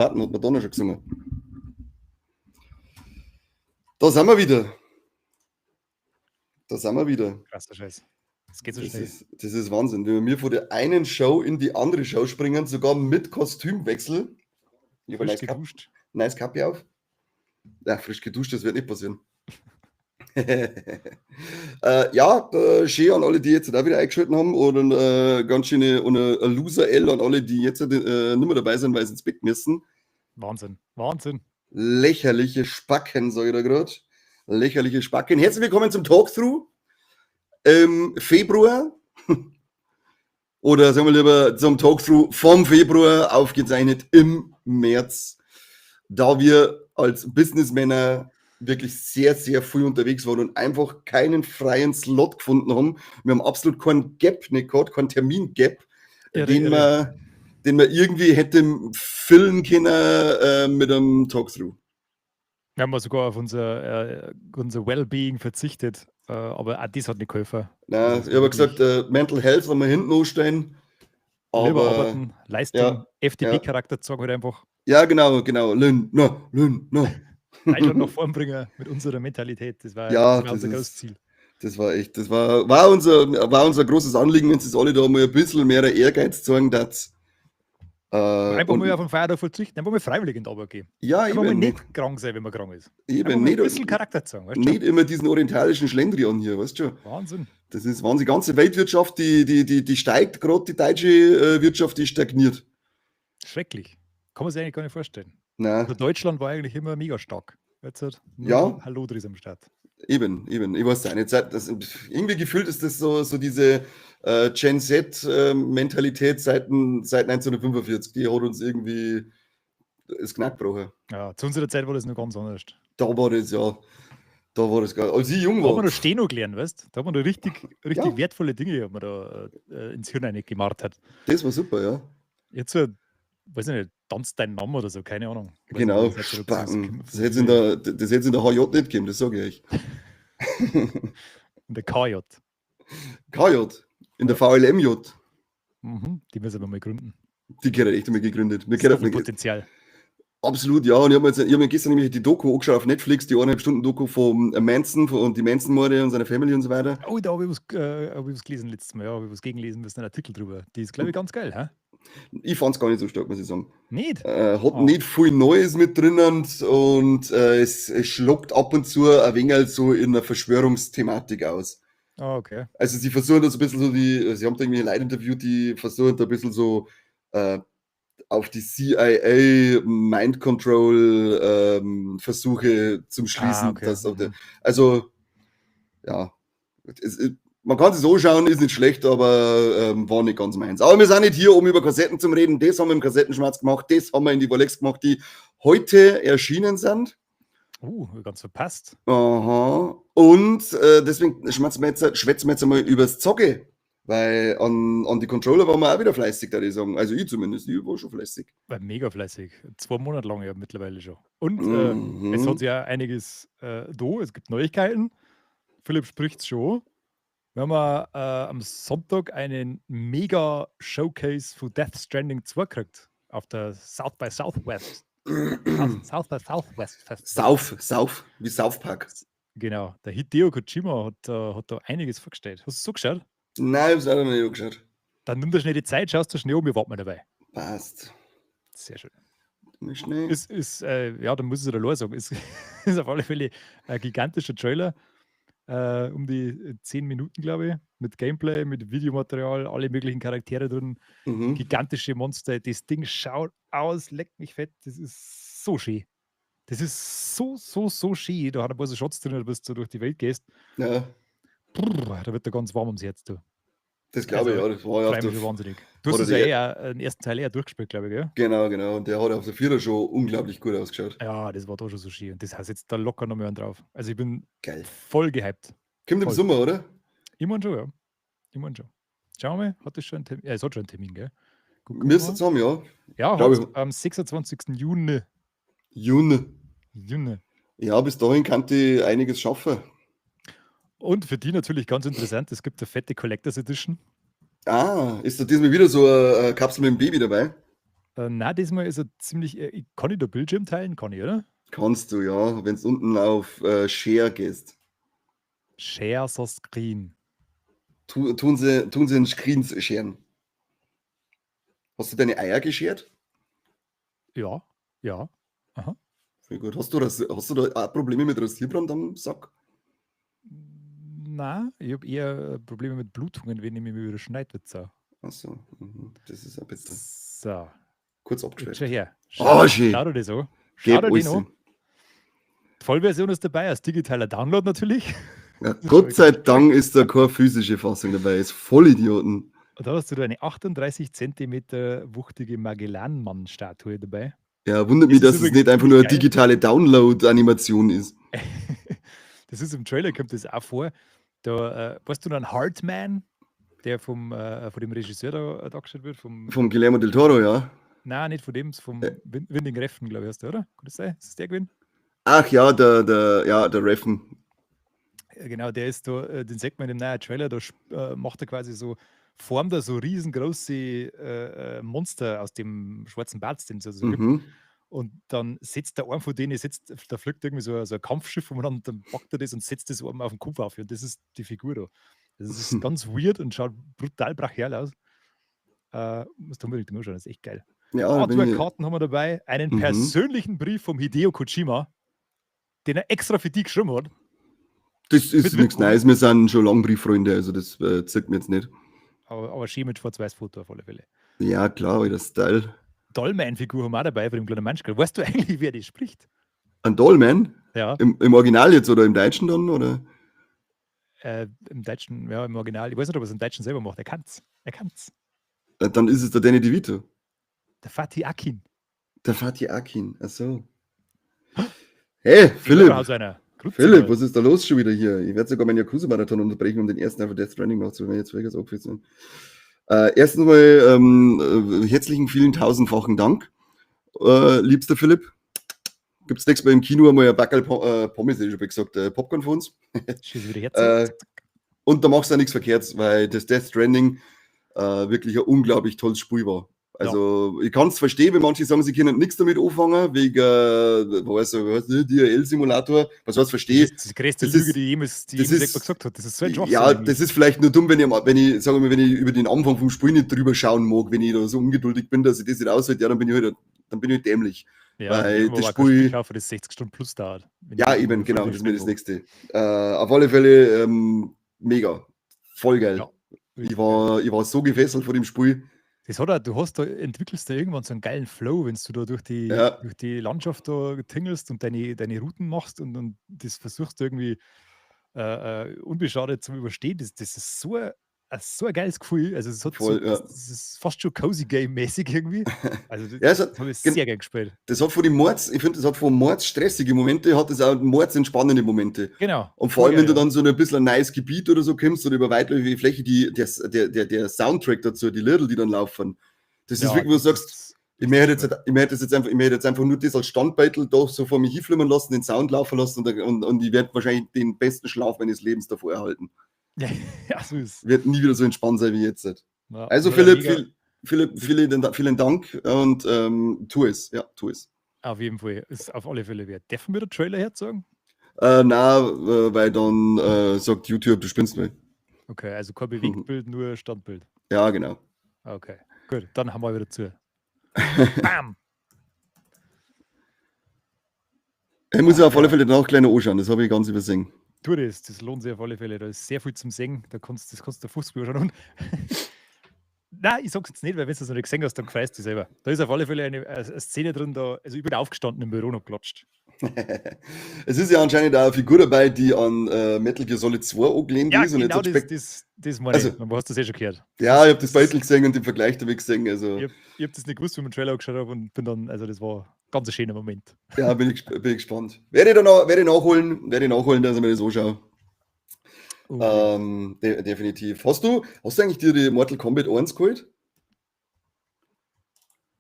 Hat Madonna schon gesungen. Da sind wir wieder. Da sind wir wieder. Krasser Scheiß. Das geht so Das schnell. ist, das ist Wahnsinn. Wenn wir von der einen Show in die andere Show springen, sogar mit Kostümwechsel. Ich habe Frisch nice, Kap geduscht. nice Kappe auf. Ja, frisch geduscht, das wird nicht passieren. Ja, schön an alle, die jetzt da wieder eingeschaltet haben, oder ganz schöne und eine Loser-L an alle, die jetzt nicht mehr dabei sind, weil sie ins Bett müssen. Wahnsinn. Wahnsinn. Lächerliche Spacken, sage ich da gerade. Lächerliche Spacken. Herzlich willkommen zum Talkthrough im Februar. Oder sagen wir lieber zum Talkthrough vom Februar, aufgezeichnet im März. Da wir als Businessmänner wirklich sehr, sehr früh unterwegs waren und einfach keinen freien Slot gefunden haben. Wir haben absolut keinen Gap nicht gehabt, keinen Termin-Gap, Irre, den irre. man irgendwie hätte füllen können mit einem Talkthrough. Wir haben sogar auf unser Wellbeing verzichtet, aber auch das hat nicht geholfen. Na, Das ist ich habe wirklich- gesagt, Mental Health wollen wir hinten anstellen. Lieber Aber arbeiten, Leistung, FDP-Charakter zeigen halt einfach. Ja, genau. Lindner, Lindner. Deutschland nach vorn bringen mit unserer Mentalität. Das war, Ja, das war das unser ist- großes Ziel. Das war echt, das war unser großes Anliegen, wenn es alle da mal ein bisschen mehr Ehrgeiz zeigen, dass Einfach und- mal auf den Feiertag verzichten, einfach mal freiwillig in die Arbeit gehen. Ja, Einfach mal eben, nicht krank sein, wenn man krank ist. eben, Einfach mal nicht, ein bisschen Charakter zeigen, weißt du? nicht immer diesen orientalischen Schlendrian hier, weißt du schon. Wahnsinn. Das ist Wahnsinn. Die ganze Weltwirtschaft, die steigt gerade, die deutsche Wirtschaft, die stagniert. Schrecklich. Kann man sich eigentlich gar nicht vorstellen. Na, Also Deutschland war eigentlich immer mega stark. Jetzt halt nur Hallo ist am Start. Eben, eben. Ich weiß auch nicht. Irgendwie gefühlt ist das so diese Gen Z-Mentalität seit 1945. Die hat uns irgendwie das Knack gebrochen. Ja, zu unserer Zeit war das noch ganz anders. Da war das ja. Da war das geil. Als ich jung Da hat war. man noch Steno gelernt, weißt du? Da hat man noch richtig, richtig wertvolle Dinge, hat man da ins Hirn reingemartert. Das war super, ja. Jetzt, weiß ich nicht, tanzt dein Name oder so, keine Ahnung. Weiß Genau, nicht, was das jetzt Spacken. ist. Das hätte es in der HJ nicht gegeben, das sage ich euch. In der KJ. KJ, in der VLMJ. Die müssen wir mal gründen. Die gehört echt einmal gegründet. Wir Das ist gehört doch viel Potenzial. Absolut, ja. Und ich hab mir gestern nämlich die Doku angeschaut auf Netflix, die 1,5 Stunden Doku vom Manson und die Manson-Morde und seiner Family und so weiter. Oh, da habe ich was gelesen letztes Mal. Ja, habe ich was gegenlesen müssen, einen Artikel drüber. Die ist, glaube ich, ganz geil, hä? Ich fand es gar nicht so stark, muss ich sagen. Nicht? Hat Ah. nicht viel Neues mit drinnen und es schlockt ab und zu ein wenig so in einer Verschwörungsthematik aus. Ah, okay. Also sie versuchen das ein bisschen so die, sie haben da irgendwie Leute interviewt, die versuchen da ein bisschen so auf die CIA Mind Control Versuche zum Schließen. Ah, okay. Dass auf der, also ja, man kann es so schauen, ist nicht schlecht, aber war nicht ganz meins. Aber wir sind nicht hier, um über Kassetten zu reden. Das haben wir im Kassettenschmerz gemacht, das haben wir in die Rolex gemacht, die heute erschienen sind. Ganz verpasst. Aha. Und deswegen schwätzen wir jetzt einmal übers Zocke. Weil an die Controller waren wir auch wieder fleißig, da ich sagen. Also ich zumindest, ich war schon fleißig. War mega fleißig. 2 Monate lang ja mittlerweile schon. Und es hat sich ja einiges da. Es gibt Neuigkeiten. Philipp spricht schon. Wir haben am Sonntag einen mega Showcase von Death Stranding 2 gekriegt. Auf der South by Southwest. South by Southwest Festival. Sauf, Sauf, wie South Park. Genau. Der Hideo Kojima hat da einiges vorgestellt. Hast du so geschaut? Nein, ich hab's auch noch nicht angeschaut. Dann nimm dir schnell die Zeit, schaust du schnell um, wir warten mal dabei. Passt. Sehr schön. Mal schnell. Ist, ja, dann muss ich es allein sagen. Ist auf alle Fälle ein gigantischer Trailer. Um die 10 Minuten, glaube ich, mit Gameplay, mit Videomaterial, alle möglichen Charaktere drin, gigantische Monster. Das Ding schaut aus, leckt mich fett. Das ist so schön. Das ist so, so, so schön. Da hat ein paar so Shots drin, bis du durch die Welt gehst. Brrr, da wird da ganz warm ums Herz, du. Das glaube ich, Also, ja. Das war ja auf Freue der, mich schon wahnsinnig. Du hast oder es ja die- eh auch, den ersten Teil eher durchgespielt, glaube ich, gell? Genau. Und der hat auf der Vierer schon unglaublich gut ausgeschaut. Ja, das war da schon so schön. Und das heißt jetzt da locker noch mehr einen drauf. Also ich bin Geil. voll gehypt. Kommt im Voll. Sommer, oder? Immerhin schon, ja. Immerhin schon. Schauen wir mal, hat das schon einen Termin? Ja, es hat schon einen Termin, gell? Gucken wir Müsste mal. es haben, ja. Ja, Glaub hat's ich. am 26. Juni. Juni. Juni. Ja, bis dahin kann die einiges schaffen. Und für die natürlich ganz interessant, es gibt eine fette Collectors Edition. Ah, ist da diesmal wieder so eine Kapsel mit dem Baby dabei? Nein, diesmal ist er ziemlich. Kann ich da Bildschirm teilen? Kann ich, oder? Kannst du, ja, wenn du unten auf Share gehst. Share the Screen. Tun sie den Screen sharen. Hast du deine Eier geschert? Ja. Aha. Sehr gut. Hast du da auch Probleme mit Rasierbrand am Sack? Nein, ich habe eher Probleme mit Blutungen, wenn ich mich überschneide. So. Achso, das ist ein bitter. So. Kurz Jetzt abgeschweift. schau her. Oh, schön. Schau dir das an. Schau Gib dir den alles. an. Die Vollversion ist dabei, als digitaler Download natürlich. Ja, Gott sei Dank ist da keine physische Fassung dabei. Ist Vollidioten. Und da hast du da eine 38 Zentimeter wuchtige Magellan-Mann-Statue dabei. Ja, wundert mich, Das ist dass es übrigens nicht einfach nur eine geil. digitale Download-Animation ist. Das ist im Trailer, kommt das auch vor. Da, weißt du noch, an Heartman, der von dem Regisseur da dargestellt wird? Vom, Vom Guillermo del Toro, ja. Nein, nicht von dem, vom Winding Refn, glaube ich, heißt der, oder? Kann das sein? Ist das der gewesen? Ach ja, der Refn. Ja, genau, der ist da, den sieht man in dem neuen Trailer, da macht er quasi so, formt er so riesengroße Monster aus dem schwarzen Bart, den es also gibt. Und dann setzt der einen von denen, setzt, da fliegt irgendwie so ein Kampfschiff und dann packt er das und setzt das einem auf den Kopf auf. Und das ist die Figur da. Das ist ganz weird und schaut brutal brachial aus. Musst du unbedingt anschauen, das ist echt geil. Ja, da bin ich, Artwork-Karten haben wir dabei, einen persönlichen Brief vom Hideo Kojima, den er extra für dich geschrieben hat. Das ist Mit nichts Widmung. Neues. Wir sind schon lange Brieffreunde, also das zirkt mir jetzt nicht. Aber schön mit schwarz-weiß-Foto auf alle Fälle. Ja, klar, alter Style. Dollman-Figur haben wir auch dabei von dem kleinen Menschkerl. Weißt du eigentlich, wer die spricht? Ein Dollman? Ja. Im Original jetzt oder im Deutschen dann? Oder? Im Deutschen, ja, im Original. Ich weiß nicht, ob er es im Deutschen selber macht. Er kann's. Er kann's. Dann ist es der Danny DeVito. Der Fatih Akin. Der Fatih Akin, ach so. Hey, Philipp. Aus einer. Grüezi Philipp, mal. was ist da los schon wieder hier? Ich werde sogar meinen Yakuza-Marathon unterbrechen, um den ersten Teil von Death Stranding nachzuholen, wenn ich jetzt wirklich angefixt bin. Erstens mal herzlichen vielen tausendfachen Dank, liebster Philipp. Gibt's nächstes Mal im Kino einmal ein Backerl Pommes, hätte ich schon gesagt, Popcorn für uns. Schieß wieder Herz. Und da machst du auch nichts verkehrt, weil das Death Stranding wirklich ein unglaublich tolles Spiel war. Also, ich kann's verstehen, wenn manche sagen, sie können nichts damit anfangen, wegen, weiß ich, was, DHL-Simulator, was heißt verstehe. Das ist die größte Das Lüge, ist- die das jemals ist- jemand gesagt hat. Das ist so ein Schwachsinn. Ja, eigentlich. das ist vielleicht nur dumm, wenn ich, sagen wir mal, wenn ich über den Anfang vom Spiel nicht drüber schauen mag, wenn ich da so ungeduldig bin, dass ich das nicht aushalte, ja, dann bin ich halt dämlich. Ja, weil ich hab das aber auch kein Spiel Spiel kaufen, das 60 Stunden plus dauert. Wenn Ja, ich eben, voll genau, das ist mir das mag. Nächste. Auf alle Fälle, mega. Voll geil. Ja, Ich war so gefesselt von dem Spiel. Das hat auch, du hast da, entwickelst da irgendwann so einen geilen Flow, wenn du da durch die Landschaft da tingelst und deine Routen machst und das versuchst du irgendwie unbeschadet zu überstehen. Das ist so ein geiles Gefühl. Also es hat so, Voll, ja. das, das ist fast schon Cozy Game-mäßig irgendwie. Also das, Ja, es hat das habe ich gen- sehr gern gespielt. Das hat von dem Mords, ich finde, das hat von Mords stressige Momente, hat es auch Mords entspannende Momente. Genau. Und vor allem, Voll wenn du geil, ja. dann so ein bisschen ein neues Gebiet oder so kommst oder über weitläufige Fläche, der Soundtrack dazu, die Lieder, die dann laufen, das ist Ja, wirklich, wo du das sagst, ist ich möchte richtig jetzt, ich möchte das jetzt einfach, ich möchte jetzt einfach nur das als Standbeitel da so vor mich hinflimmern lassen, den Sound laufen lassen und ich werde wahrscheinlich den besten Schlaf meines Lebens davor erhalten. Ja, ja, so ist es. Wird nie wieder so entspannt sein wie jetzt. Ja, Also war Philipp, mega. Philipp, vielen, vielen Dank und tu es. Ja, tu es. Auf jeden Fall. Ist auf alle Fälle wert. Dürfen wir den Trailer herzeigen? Nein, weil dann sagt YouTube, du spinnst mal. Okay, also kein Bewegtbild, nur Standbild. Ja, genau. Okay, gut, dann haben wir wieder zu. Bam! Ich muss ja auf alle Fälle danach gleich noch anschauen, das habe ich ganz übersehen. Tu das, das lohnt sich auf alle Fälle. Da ist sehr viel zum Singen, das kannst du Fußball schauen. Und nein, ich sag's jetzt nicht, weil wenn du das noch nicht gesehen hast, dann freust du dich selber. Da ist auf alle Fälle eine Szene drin, da, also ich bin aufgestanden im Büro und hab geklatscht. Es ist ja anscheinend auch eine Figur dabei, die an Metal Gear Solid 2 angelehnt Ja, ist. Und genau, jetzt hat das meine ich. Also Du hast das eh schon gehört. Ja, ich hab das Bild gesehen und den Vergleich damit gesehen. Also Ich hab das nicht gewusst, wie ich den Trailer angeschaut hab und bin dann, also das war ein ganz schöner Moment. Ja, bin ich gespannt. Werde ich dann auch, werde ich nachholen, werde ich nachholen, dass ich mir das anschaue. Oh. Definitiv. Hast du eigentlich dir die Mortal Kombat 1 geholt?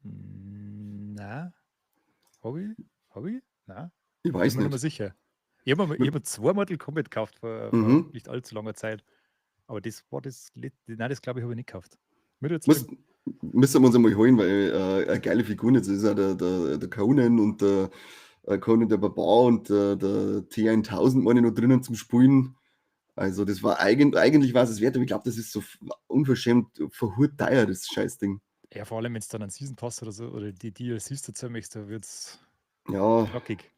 Nein. Hab ich? Hab ich? Nein. Ich weiß Bin mir nicht nicht. mehr sicher. Ich hab mir 2 Mortal Kombat gekauft vor nicht allzu langer Zeit. Aber das war das nein, das glaube ich, habe ich nicht gekauft. Mir tut's leid. Müssen wir uns einmal holen, weil eine geile Figur jetzt ist ja der Conan und der Conan der Barbar und der T1000 meine ich noch drinnen zum Spielen. Also das war eigentlich war es es wert, aber ich glaube, das ist so unverschämt verhurt teuer, das Scheißding. Ja, vor allem, wenn es dann einen Season Pass oder so oder die DLCs dazu möchtest, da wird es Ja, knackig.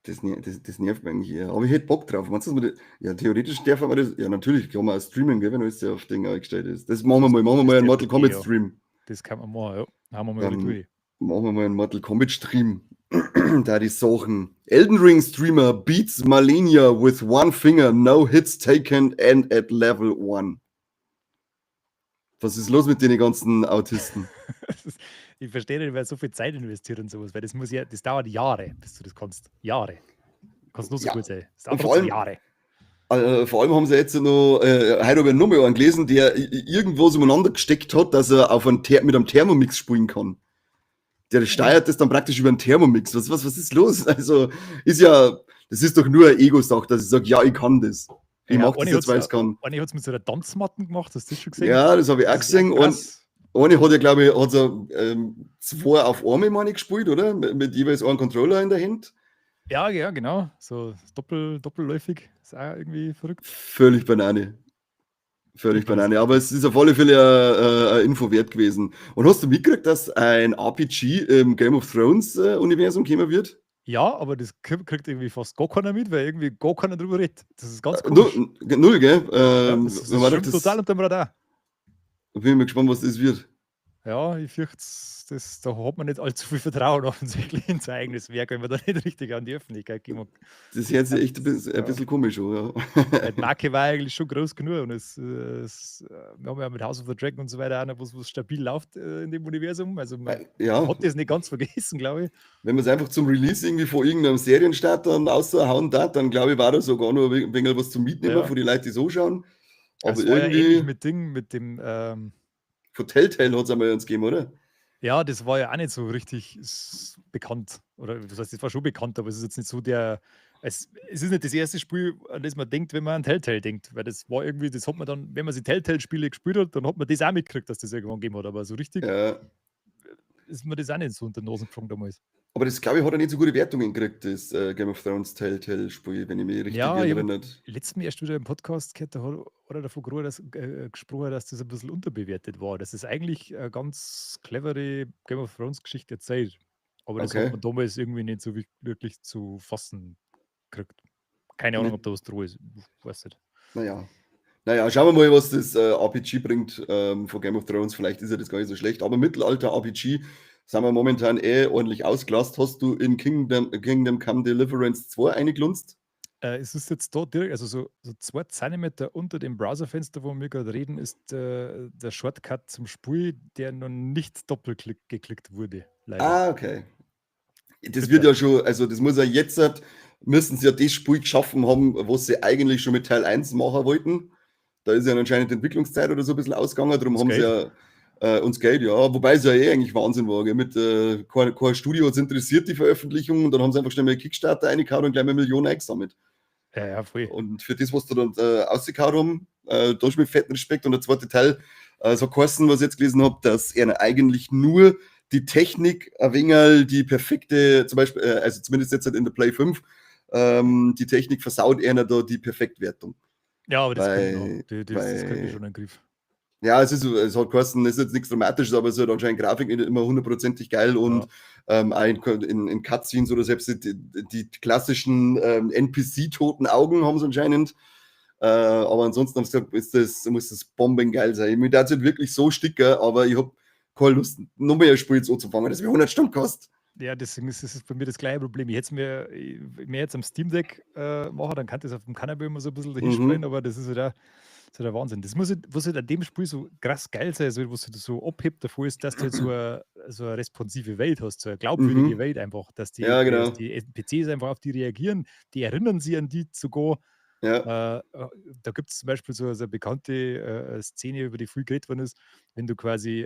das nervt mich eigentlich eher. Aber ich hätte Bock drauf. Meinst du, dass man das, ja, theoretisch darf man das, ja, natürlich kann man auch streamen, gell, wenn alles auf Ding eingestellt ist. Das machen wir mal, machen wir mal einen Mortal Kombat ja. Stream. Das kann man machen, ja. Haben wir mal Dann durch. machen wir mal einen Mortal Kombat Stream. Da die Sachen. Elden Ring Streamer beats Malenia with one finger, no hits taken and at level 1. Was ist los mit den ganzen Autisten? Ich verstehe nicht, wer so viel Zeit investiert und sowas, weil das muss ja, das dauert Jahre, bis du das kannst. Jahre. Kannst nur so Ja. gut sein. Das Und dauert vor allem Jahre. Vor allem haben sie jetzt noch, heute habe ich noch mal einen gelesen, der irgendwas umeinander gesteckt hat, dass er auf einen mit einem Thermomix spielen kann. Der steuert das dann praktisch über einen Thermomix. Was ist los? Also, ist ja, das ist doch nur eine Ego-Sache, dass ich sage, ja, ich kann das. Ich Ja, mach das eine jetzt, hat's weil ich's kann. Eine hat's mit so einer Tanzmatten gemacht, hast du das schon gesehen? Ja, das habe ich auch Das ist ja gesehen. Und krass. eine hat ja, glaube ich, hat so, 2 auf einmal, meine ich, gespielt, oder? Mit jeweils einem Controller in der Hand. Ja, ja, genau. So doppelläufig. Ist auch irgendwie verrückt. Völlig Banane. Völlig Ich weiß Banane. Aber es ist auf alle Fälle eine Info wert gewesen. Und hast du mitgekriegt, dass ein RPG im Game of Thrones Universum kommen wird? Ja, aber das kriegt irgendwie fast gar keiner mit, weil irgendwie gar keiner drüber redet. Das ist ganz Null, komisch. null, gell? Ja, das Wenn man schwimmt das total unter dem Radar. Da bin ich mal gespannt, was das wird. Ja, ich fürchte, da hat man nicht allzu viel Vertrauen offensichtlich in sein eigenes Werk, wenn man da nicht richtig an die Öffentlichkeit geht. Das hört sich echt ein Ja. bisschen komisch an, ja. Weil die Marke war eigentlich schon groß genug und wir haben ja mit House of the Dragon und so weiter auch noch was, was stabil läuft in dem Universum. Also man hat das nicht ganz vergessen, glaube ich. Wenn man es einfach zum Release irgendwie vor irgendeinem Serienstart dann raushauen darf, dann glaube ich, war da sogar noch ein wenig was zum Mitnehmen für die Leute, die so schauen. Aber Es war ja irgendwie ähnlich mit Ding, mit dem, von Telltale hat's einmal uns gegeben, oder? Ja, das war ja auch nicht so richtig bekannt. Oder das heißt, das war schon bekannt, aber es ist jetzt nicht so der. Es ist nicht das erste Spiel, an das man denkt, wenn man an Telltale denkt. Weil das war irgendwie, das hat man dann, wenn man sich Telltale-Spiele gespielt hat, dann hat man das auch mitgekriegt, dass das irgendwann gegeben hat. Aber so richtig ist mir das auch nicht so unter die Nase geflogen damals. Aber das, glaube ich, hat er nicht so gute Wertungen gekriegt, das Game of Thrones Telltale-Spiel, wenn ich mich richtig Ja, ich hab erinnere. letztes Mal erst wieder im Podcast gehört, da hat einer davon gesprochen, dass das ein bisschen unterbewertet war. Dass es eigentlich eine ganz clevere Game of Thrones Geschichte erzählt. Aber das hat man damals irgendwie nicht so wirklich zu fassen gekriegt. Keine Ahnung, ob da was dran ist. Ich weiß nicht. Naja. Naja, schauen wir mal, was das RPG bringt von Game of Thrones. Vielleicht ist ja das gar nicht so schlecht. Aber Mittelalter-RPG sind wir momentan eh ordentlich ausgelast. Hast du in Kingdom Come Deliverance 2 eingelunzt? Es ist jetzt da direkt, also so 2 Zentimeter unter dem Browserfenster, wo wir gerade reden, ist der Shortcut zum Spiel, der noch nicht doppelklick geklickt wurde. Leider. Ah, okay. Das Bitte. wird ja schon, also das muss ja jetzt, müssen sie ja das Spiel geschaffen haben, was sie eigentlich schon mit Teil 1 machen wollten. Da ist ja anscheinend die Entwicklungszeit oder so ein bisschen ausgegangen, darum Das haben sie Geld. ja uns Geld, ja, wobei es ja eh eigentlich Wahnsinn war, gell? Mit kein Studio hat's interessiert, die Veröffentlichung, und dann haben sie einfach schnell mal Kickstarter reingehauen und gleich mal Millionen eingesammelt. Ja, ja, voll. Und für das, was da dann rausgehauen haben, da ist mir fetten Respekt. Und der zweite Teil, so geheißen, was ich jetzt gelesen hab, dass er eigentlich nur die Technik ein wenig die perfekte, zum Beispiel, also zumindest jetzt halt in der Play 5 die Technik versaut einer da die Perfektwertung. Ja, aber das kommt noch. Das krieg ich schon in den Griff. Ja, es hat geheißen, es ist jetzt nichts Dramatisches, aber es ist halt anscheinend Grafik nicht immer hundertprozentig geil und, auch in Cutscenes oder selbst die klassischen N P C-toten Augen haben sie anscheinend. Aber ansonsten haben sie gesagt, muss das bombengeil sein. Mir darf es nicht wirklich so sticken, aber ich hab keine Lust, noch mehr Spiel jetzt anzufangen, das mir 100 Stunden kostet. Ja, deswegen ist es bei mir das gleiche Problem. Ich hätte es mir jetzt am Steam Deck machen, dann kann das auf dem Kanapee immer so ein bisschen dahinspielen, aber das ist halt auch so der Wahnsinn. Das muss halt, was halt an dem Spiel so krass geil sein soll, was halt so abhebt davor ist, dass du halt so eine responsive Welt hast, so eine glaubwürdige Welt einfach, dass die N P Cs einfach auf die reagieren, die erinnern sich an die sogar. Da gibt es zum Beispiel so eine bekannte Szene, über die viel geredet worden ist, wenn du quasi,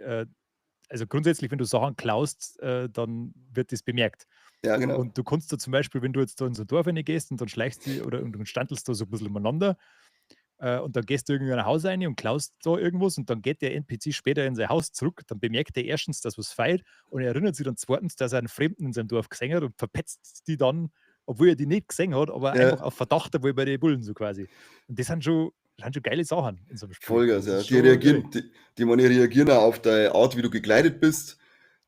also grundsätzlich, wenn du Sachen klaust, dann wird das bemerkt. Und du kannst da zum Beispiel, wenn du jetzt da in so ein Dorf reingehst und dann schleichst du oder und dann standelst da so ein bisschen umeinander Und dann gehst du irgendwie in ein Haus rein und klaust da irgendwas und dann geht der NPC später in sein Haus zurück. Dann bemerkt er erstens, dass was fehlt, und er erinnert sich dann zweitens, dass er einen Fremden in seinem Dorf gesehen hat, und verpetzt die dann, obwohl er die nicht gesehen hat, aber einfach auf Verdacht, obwohl bei den Bullen so quasi. Und das sind schon geile Sachen in so einem Spiel. Vollgas, Das ja. ist Die schon reagieren, irre. die reagieren auch auf deine Art, wie du gekleidet bist.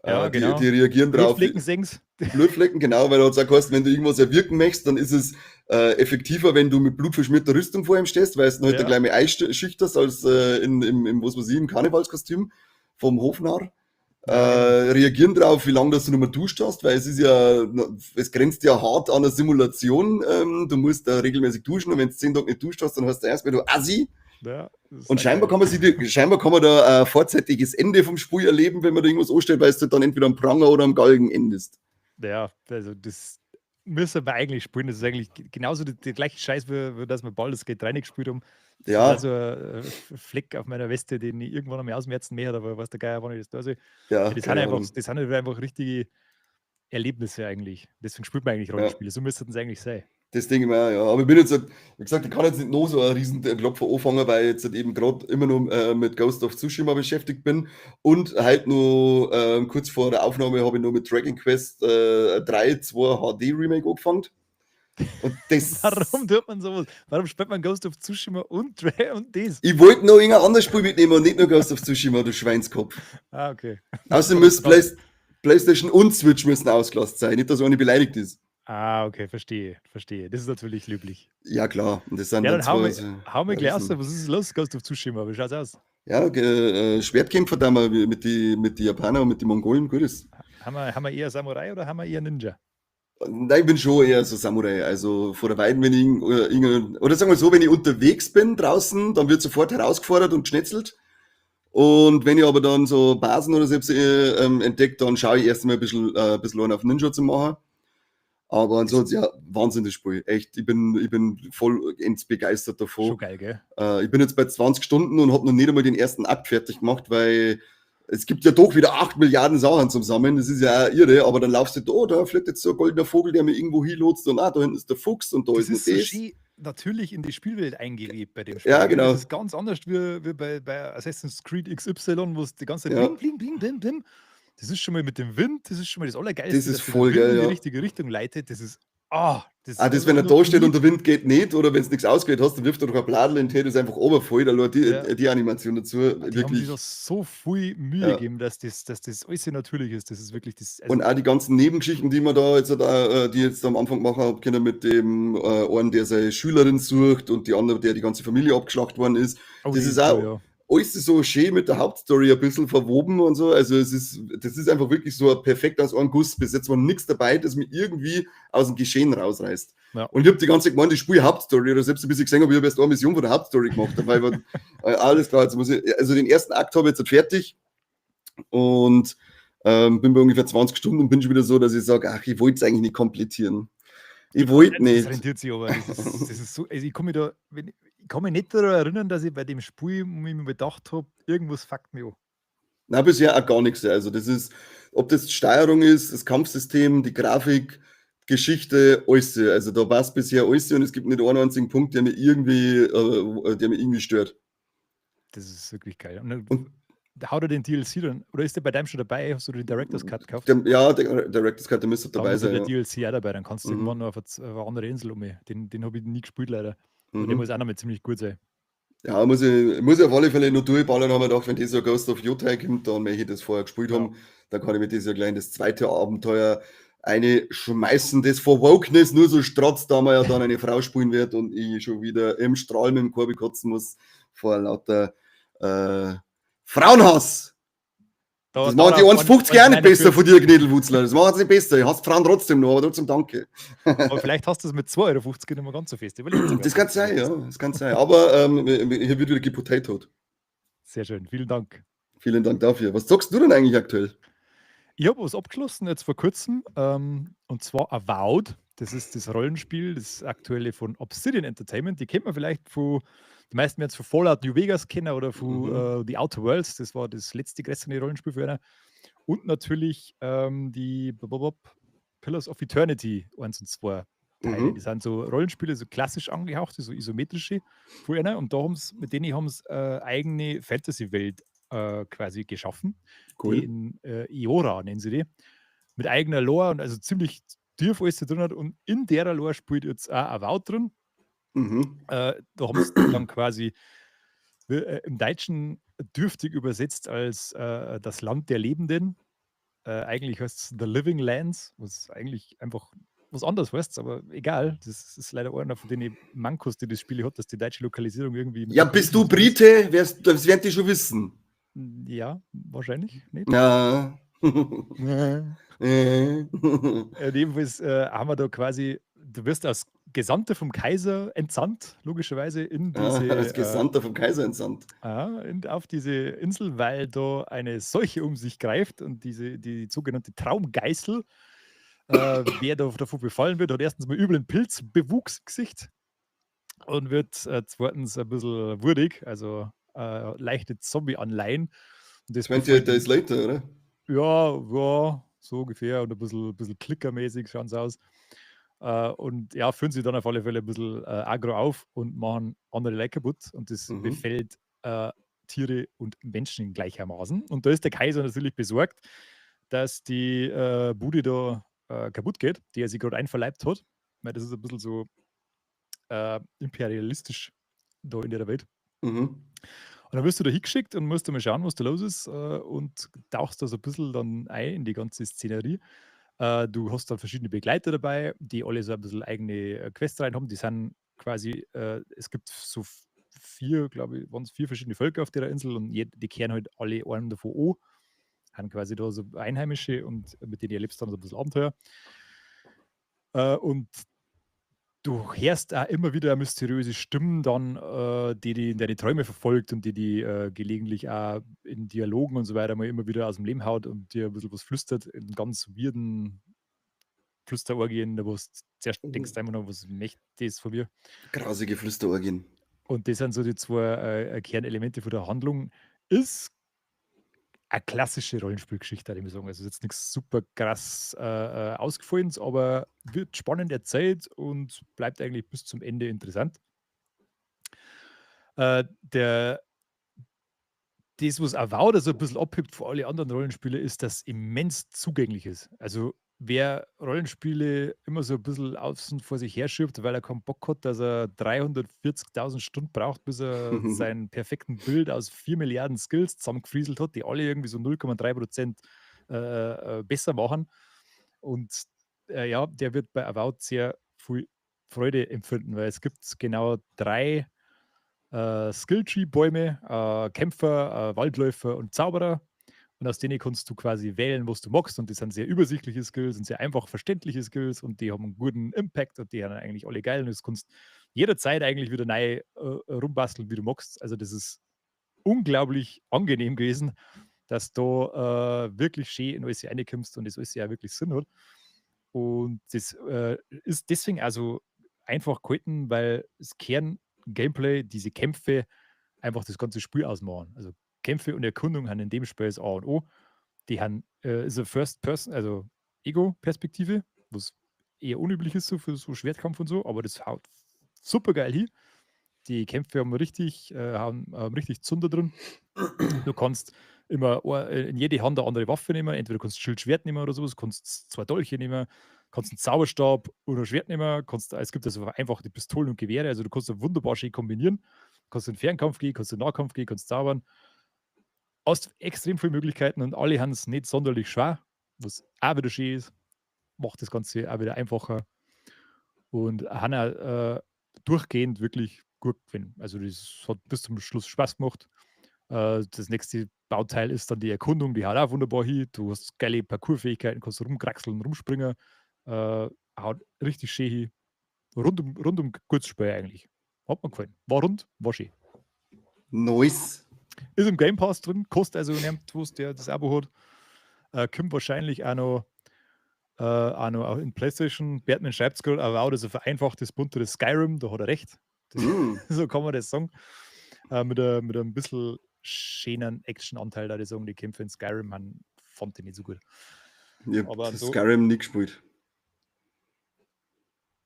Die reagieren drauf. Blutflecken sehen's. Blutflecken, genau, weil da hat's auch geheißen, wenn du irgendwas erwirken möchtest, dann ist es effektiver, wenn du mit blutverschmierter Rüstung vor ihm stehst, weil es dann halt dann gleich mehr einschüchterst als im, was weiß ich, im Karnevalskostüm vom Hofnarr. Reagieren drauf, wie lange dass du nicht mehr duscht hast, weil es ist ja, es grenzt ja hart an der Simulation. Du musst da regelmäßig duschen und wenn du 10 Tage nicht duscht hast, dann hast du erstmal, du Assi. Ja, das ist Und auch scheinbar geil. kann man da ein vorzeitiges Ende vom Spiel erleben, wenn man da irgendwas anstellt, weil du dann entweder am Pranger oder am Galgen endest. Ja, also das müssen wir eigentlich spielen. Das ist eigentlich genauso der gleiche Scheiß, wie dass wir Baldur's Gate 3 nicht gespielt haben. Das ist also ein Fleck auf meiner Weste, den ich irgendwann einmal ausmerzen möchte, aber weiß der Geier, wann ich das da soll. Ja, Ja, das sind keine einfach, Ahnung. das sind halt einfach richtige Erlebnisse eigentlich. Deswegen spielt man eigentlich Rollenspiele. So müsste es eigentlich sein. Das denke ich mir auch, ja. Aber ich bin jetzt, halt, wie gesagt, ich kann jetzt nicht noch so einen riesen Klopfer anfangen, weil ich jetzt halt eben gerade immer noch mit Ghost of Tsushima beschäftigt bin und halt nur kurz vor der Aufnahme habe ich noch mit Dragon Quest 3 2 HD Remake angefangen. Und das. Warum tut man sowas? Warum spielt man Ghost of Tsushima und das? Ich wollte noch irgendein anderes Spiel mitnehmen und nicht nur Ghost of Tsushima, du Schweinskopf. Ah, okay. Außerdem müssen PlayStation und Switch müssen ausgelastet sein, nicht, dass einer beleidigt ist. Ah, okay, verstehe, verstehe. Das ist natürlich löblich. Ja, klar. Und das sind Ja, dann dann hau zwei mir, so hau mir gleich aus. Riesen- Was ist los, Ghost of Tsushima? Wie schaut's aus? Ja, Schwertkämpfer da mal mit die Japaner und mit den Mongolen, gut ist. Haben wir eher Samurai oder haben wir eher Ninja? Nein, ich bin schon eher so Samurai. Also vor der Weiden, wenn ich, oder sagen wir so, wenn ich unterwegs bin draußen, dann wird sofort herausgefordert und geschnetzelt. Und wenn ich aber dann so Basen oder selbst entdeckt, dann schaue ich erst mal ein bisschen einen auf Ninja zu machen. Aber ansonsten, ja, Wahnsinn, das Spiel. Echt, ich bin voll ends begeistert davon. Schon geil, gell? Ich bin jetzt bei 20 Stunden und habe noch nicht einmal den ersten Akt fertig gemacht, weil es gibt ja doch wieder 8 Milliarden Sachen zum Sammeln. Das ist ja auch irre, aber dann laufst du da, oh, da fliegt jetzt so ein goldener Vogel, der mir irgendwo hinlotst und ah, da hinten ist der Fuchs und da Das ist noch ist so das. schön natürlich in die Spielwelt eingewebt bei dem Spiel. Ja, Gell? genau. Das ist ganz anders wie bei Assassin's Creed XY, wo es die ganze Zeit bling, bling, bling, blim, blim. Das ist schon mal mit dem Wind, das ist schon mal das Allergeilste, Das ist dass der voll Wind geil, in die ja. richtige Richtung leitet. Das ist, ah, das Ah, das, ist wenn er noch da steht nie und der Wind geht nicht oder wenn es nichts ausgeht hast, dann wirft er doch ein Bladel in den Tee, das einfach runterfällt. Allein die, die Animation dazu, Die haben sich wirklich. da so viel Mühe gegeben, dass das alles so natürlich ist. Das ist wirklich das. Also, Und auch die ganzen Nebengeschichten, die man da jetzt, die jetzt am Anfang machen habe können mit dem einen, der seine Schülerin sucht, und die andere, der die ganze Familie abgeschlachtet worden ist. Oh, Das die ist auch cool, ja. alles so schön mit der Hauptstory ein bisschen verwoben und so. Also das ist einfach wirklich so ein perfekt aus einem Guss. Bis jetzt war nichts dabei, das mich irgendwie aus dem Geschehen rausreißt. Und ich habe die ganze Zeit gemeint, ich spiele Hauptstory oder selbst bis ich gesehen habe, ich habe erst eine Mission von der Hauptstory gemacht. Dabei war alles klar, jetzt muss ich, also den ersten Akt habe ich jetzt fertig und bin bei ungefähr 20 Stunden und bin schon wieder so, dass ich sage, ach, ich wollte es eigentlich nicht komplettieren. Ich wollte Das nicht. rentiert sich aber. Das ist so, also ich kann mich da, wenn, ich kann mich nicht daran erinnern, dass ich bei dem Spiel mir gedacht habe, irgendwas fuckt mich an. Na, bisher auch gar nichts. Also das ist, ob das die Steuerung ist, das Kampfsystem, die Grafik, Geschichte, alles. Also da passt bisher alles und es gibt nicht einen einzigen Punkt, der mich irgendwie stört. Das ist wirklich geil. Und dann haut er den DLC dann, oder ist der bei deinem schon dabei? Hast du den Director's Cut gekauft? Der, ja, der Director's Cut, der müsste Dann dabei ist ja sein. der Ja. DLC auch dabei, dann kannst du irgendwann noch auf eine andere Insel um. Den habe ich nie gespielt, leider. Und der muss auch noch mal ziemlich gut sein. Ja, muss ich auf alle Fälle noch durchballern, haben wir gedacht, wenn das Jahr Ghost of Yotei kommt, dann möchte ich das vorher gespielt haben. Dann kann ich mir das ja gleich in das zweite Abenteuer eine schmeißen, das vor Wokeness nur so strotzt, da man ja dann eine Frau spielen wird und ich schon wieder im Strahl mit dem Korbi kotzen muss vor lauter Frauenhass. Da, Das machen die 1,50 auch nicht besser von dir, Gnädelwutzler. Das machen sie nicht besser. Ich hasse Frauen trotzdem noch, aber trotzdem danke. Aber vielleicht hast du es mit 2,50 Euro nicht mehr ganz so fest. Überleg dir Das mal. kann sein, ja. Das kann sein. Aber hier wird wieder gepotatoed. Sehr schön, vielen Dank. Vielen Dank dafür. Was zockst du denn eigentlich aktuell? Ich habe was abgeschlossen jetzt vor kurzem, und zwar Avowed. Das ist das Rollenspiel, das aktuelle von Obsidian Entertainment. Die kennt man vielleicht von, die meisten werden es von Fallout New Vegas kennen oder von The Outer Worlds. Das war das letzte größere Rollenspiel für einer. Und natürlich die Pillars of Eternity 1 und 2. Teile. Die sind so Rollenspiele, so klassisch angehauchte, so isometrische von einer. Und da haben's, mit denen haben sie eigene Fantasy-Welt quasi geschaffen. Cool. Die in Eora nennen sie die. Mit eigener Lore und also ziemlich tief alles da drin hat. Und in der Lore spielt jetzt auch Avowed drin. Da haben sie dann quasi im Deutschen dürftig übersetzt als das Land der Lebenden. Eigentlich heißt es The Living Lands, was eigentlich einfach was anderes heißt, aber egal. Das ist leider einer von den Mankos, die das Spiel hat, dass die deutsche Lokalisierung irgendwie mit Ja, der bist du Briten Brite? Das werden die schon wissen. Ja, wahrscheinlich nicht. Ja. Jedenfalls haben wir da quasi, du wirst als Gesandter vom Kaiser entsandt, logischerweise in Ah, diese, als Gesandter vom Kaiser entsandt. Auf diese Insel, weil da eine Seuche um sich greift und die sogenannte Traumgeißel, wer da davon befallen wird, hat erstens mal üblen Pilzbewuchs im Gesicht und wird zweitens ein bisschen wurdig, also leichte Zombie-Anleihen. Und das 28 befällt Days Later, oder? Ja, ja, so ungefähr und ein bisschen klickermäßig schauen sie aus. Und ja, führen sie dann auf alle Fälle ein bisschen aggro auf und machen andere Leute kaputt. Und das befällt Tiere und Menschen gleichermaßen. Und da ist der Kaiser natürlich besorgt, dass die Bude da kaputt geht, die er sich gerade einverleibt hat. Weil das ist ein bisschen so imperialistisch da in der Welt. Und dann wirst du da hingeschickt und musst du mal schauen, was da los ist und tauchst da so ein bisschen dann ein in die ganze Szenerie. Du hast dann verschiedene Begleiter dabei, die alle so ein bisschen eigene Quests rein haben. Die sind quasi, es gibt so vier, glaub ich, waren's vier verschiedene Völker auf der Insel und die kehren halt alle einen davon an. Haben quasi da so Einheimische und mit denen erlebst du dann so ein bisschen Abenteuer. Und du hörst auch immer wieder mysteriöse Stimmen dann, die die in deine Träume verfolgt und die die gelegentlich auch in Dialogen und so weiter mal immer wieder aus dem Leben haut und dir ein bisschen was flüstert, in ganz weirden Flüsterorgien, da wo du zuerst denkst einfach noch, was möchte das von mir? Grausige Flüsterorgien. Und das sind so die zwei Kernelemente von der Handlung. Ist eine klassische Rollenspielgeschichte, würde ich mal sagen. Also ist jetzt nichts super krass Ausgefallenes, aber wird spannend erzählt und bleibt eigentlich bis zum Ende interessant. Das, was Avowed so ein bisschen abhebt von allen anderen Rollenspielen, ist, dass es immens zugänglich ist. Also wer Rollenspiele immer so ein bisschen außen vor sich herschiebt, weil er keinen Bock hat, dass er 340.000 Stunden braucht, bis er seinen perfekten Build aus 4 Milliarden Skills zusammengefrieselt hat, die alle irgendwie so 0,3% besser machen. Und ja, der wird bei Avowed sehr viel Freude empfinden, weil es gibt genau 3 Skilltree-Bäume, Kämpfer, Waldläufer und Zauberer. Und aus denen kannst du quasi wählen, was du magst. Und das sind sehr übersichtliche Skills und sehr einfach verständliche Skills und die haben einen guten Impact und die sind eigentlich alle geil. Und das kannst jederzeit eigentlich wieder neu rumbasteln, wie du magst. Also das ist unglaublich angenehm gewesen, dass du wirklich schön in alles reinkommst und das alles ja wirklich Sinn hat. Und das ist deswegen also einfach gehalten, weil das Kern-Gameplay, diese Kämpfe, einfach das ganze Spiel ausmachen. Also Kämpfe und Erkundung haben in dem Spiel das A und O. Die haben ist eine First Person, also Ego-Perspektive, was eher unüblich ist so für so Schwertkampf und so, aber das haut super geil hin. Die Kämpfe haben richtig Zunder drin. Du kannst immer in jede Hand eine andere Waffe nehmen. Entweder kannst du Schild, Schwert nehmen oder sowas, kannst 2 Dolche nehmen, kannst einen Zauberstab oder ein Schwert nehmen. Es gibt also einfach die Pistolen und Gewehre, also du kannst da wunderbar schön kombinieren. Du kannst in den Fernkampf gehen, kannst in den Nahkampf gehen, kannst zaubern. Hast extrem viele Möglichkeiten und alle haben es nicht sonderlich schwer, was auch wieder schön ist. Macht das Ganze auch wieder einfacher. Und haben auch durchgehend wirklich gut gewinnen. Also das hat bis zum Schluss Spaß gemacht. Das nächste Bauteil ist dann die Erkundung, die haut auch wunderbar hin. Du hast geile Parkour-Fähigkeiten, kannst rumkraxeln, rumspringen. Haut richtig schön hin. Rundum gutes Spiel eigentlich. Hat mir gefallen. War rund, war schön. Nice. Ist im Game Pass drin, kostet also niemand, wo es der das Abo hat. Kommt wahrscheinlich auch noch in PlayStation. Bertman schreibt's gerade, aber auch das ist ein vereinfachtes, bunteres Skyrim, da hat er recht. So kann man das sagen. Mit einem bisschen schönen Action-Anteil, da die sagen, die Kämpfe in Skyrim haben, fand ich nicht so gut. Ich hab Aber so Skyrim nie gespielt.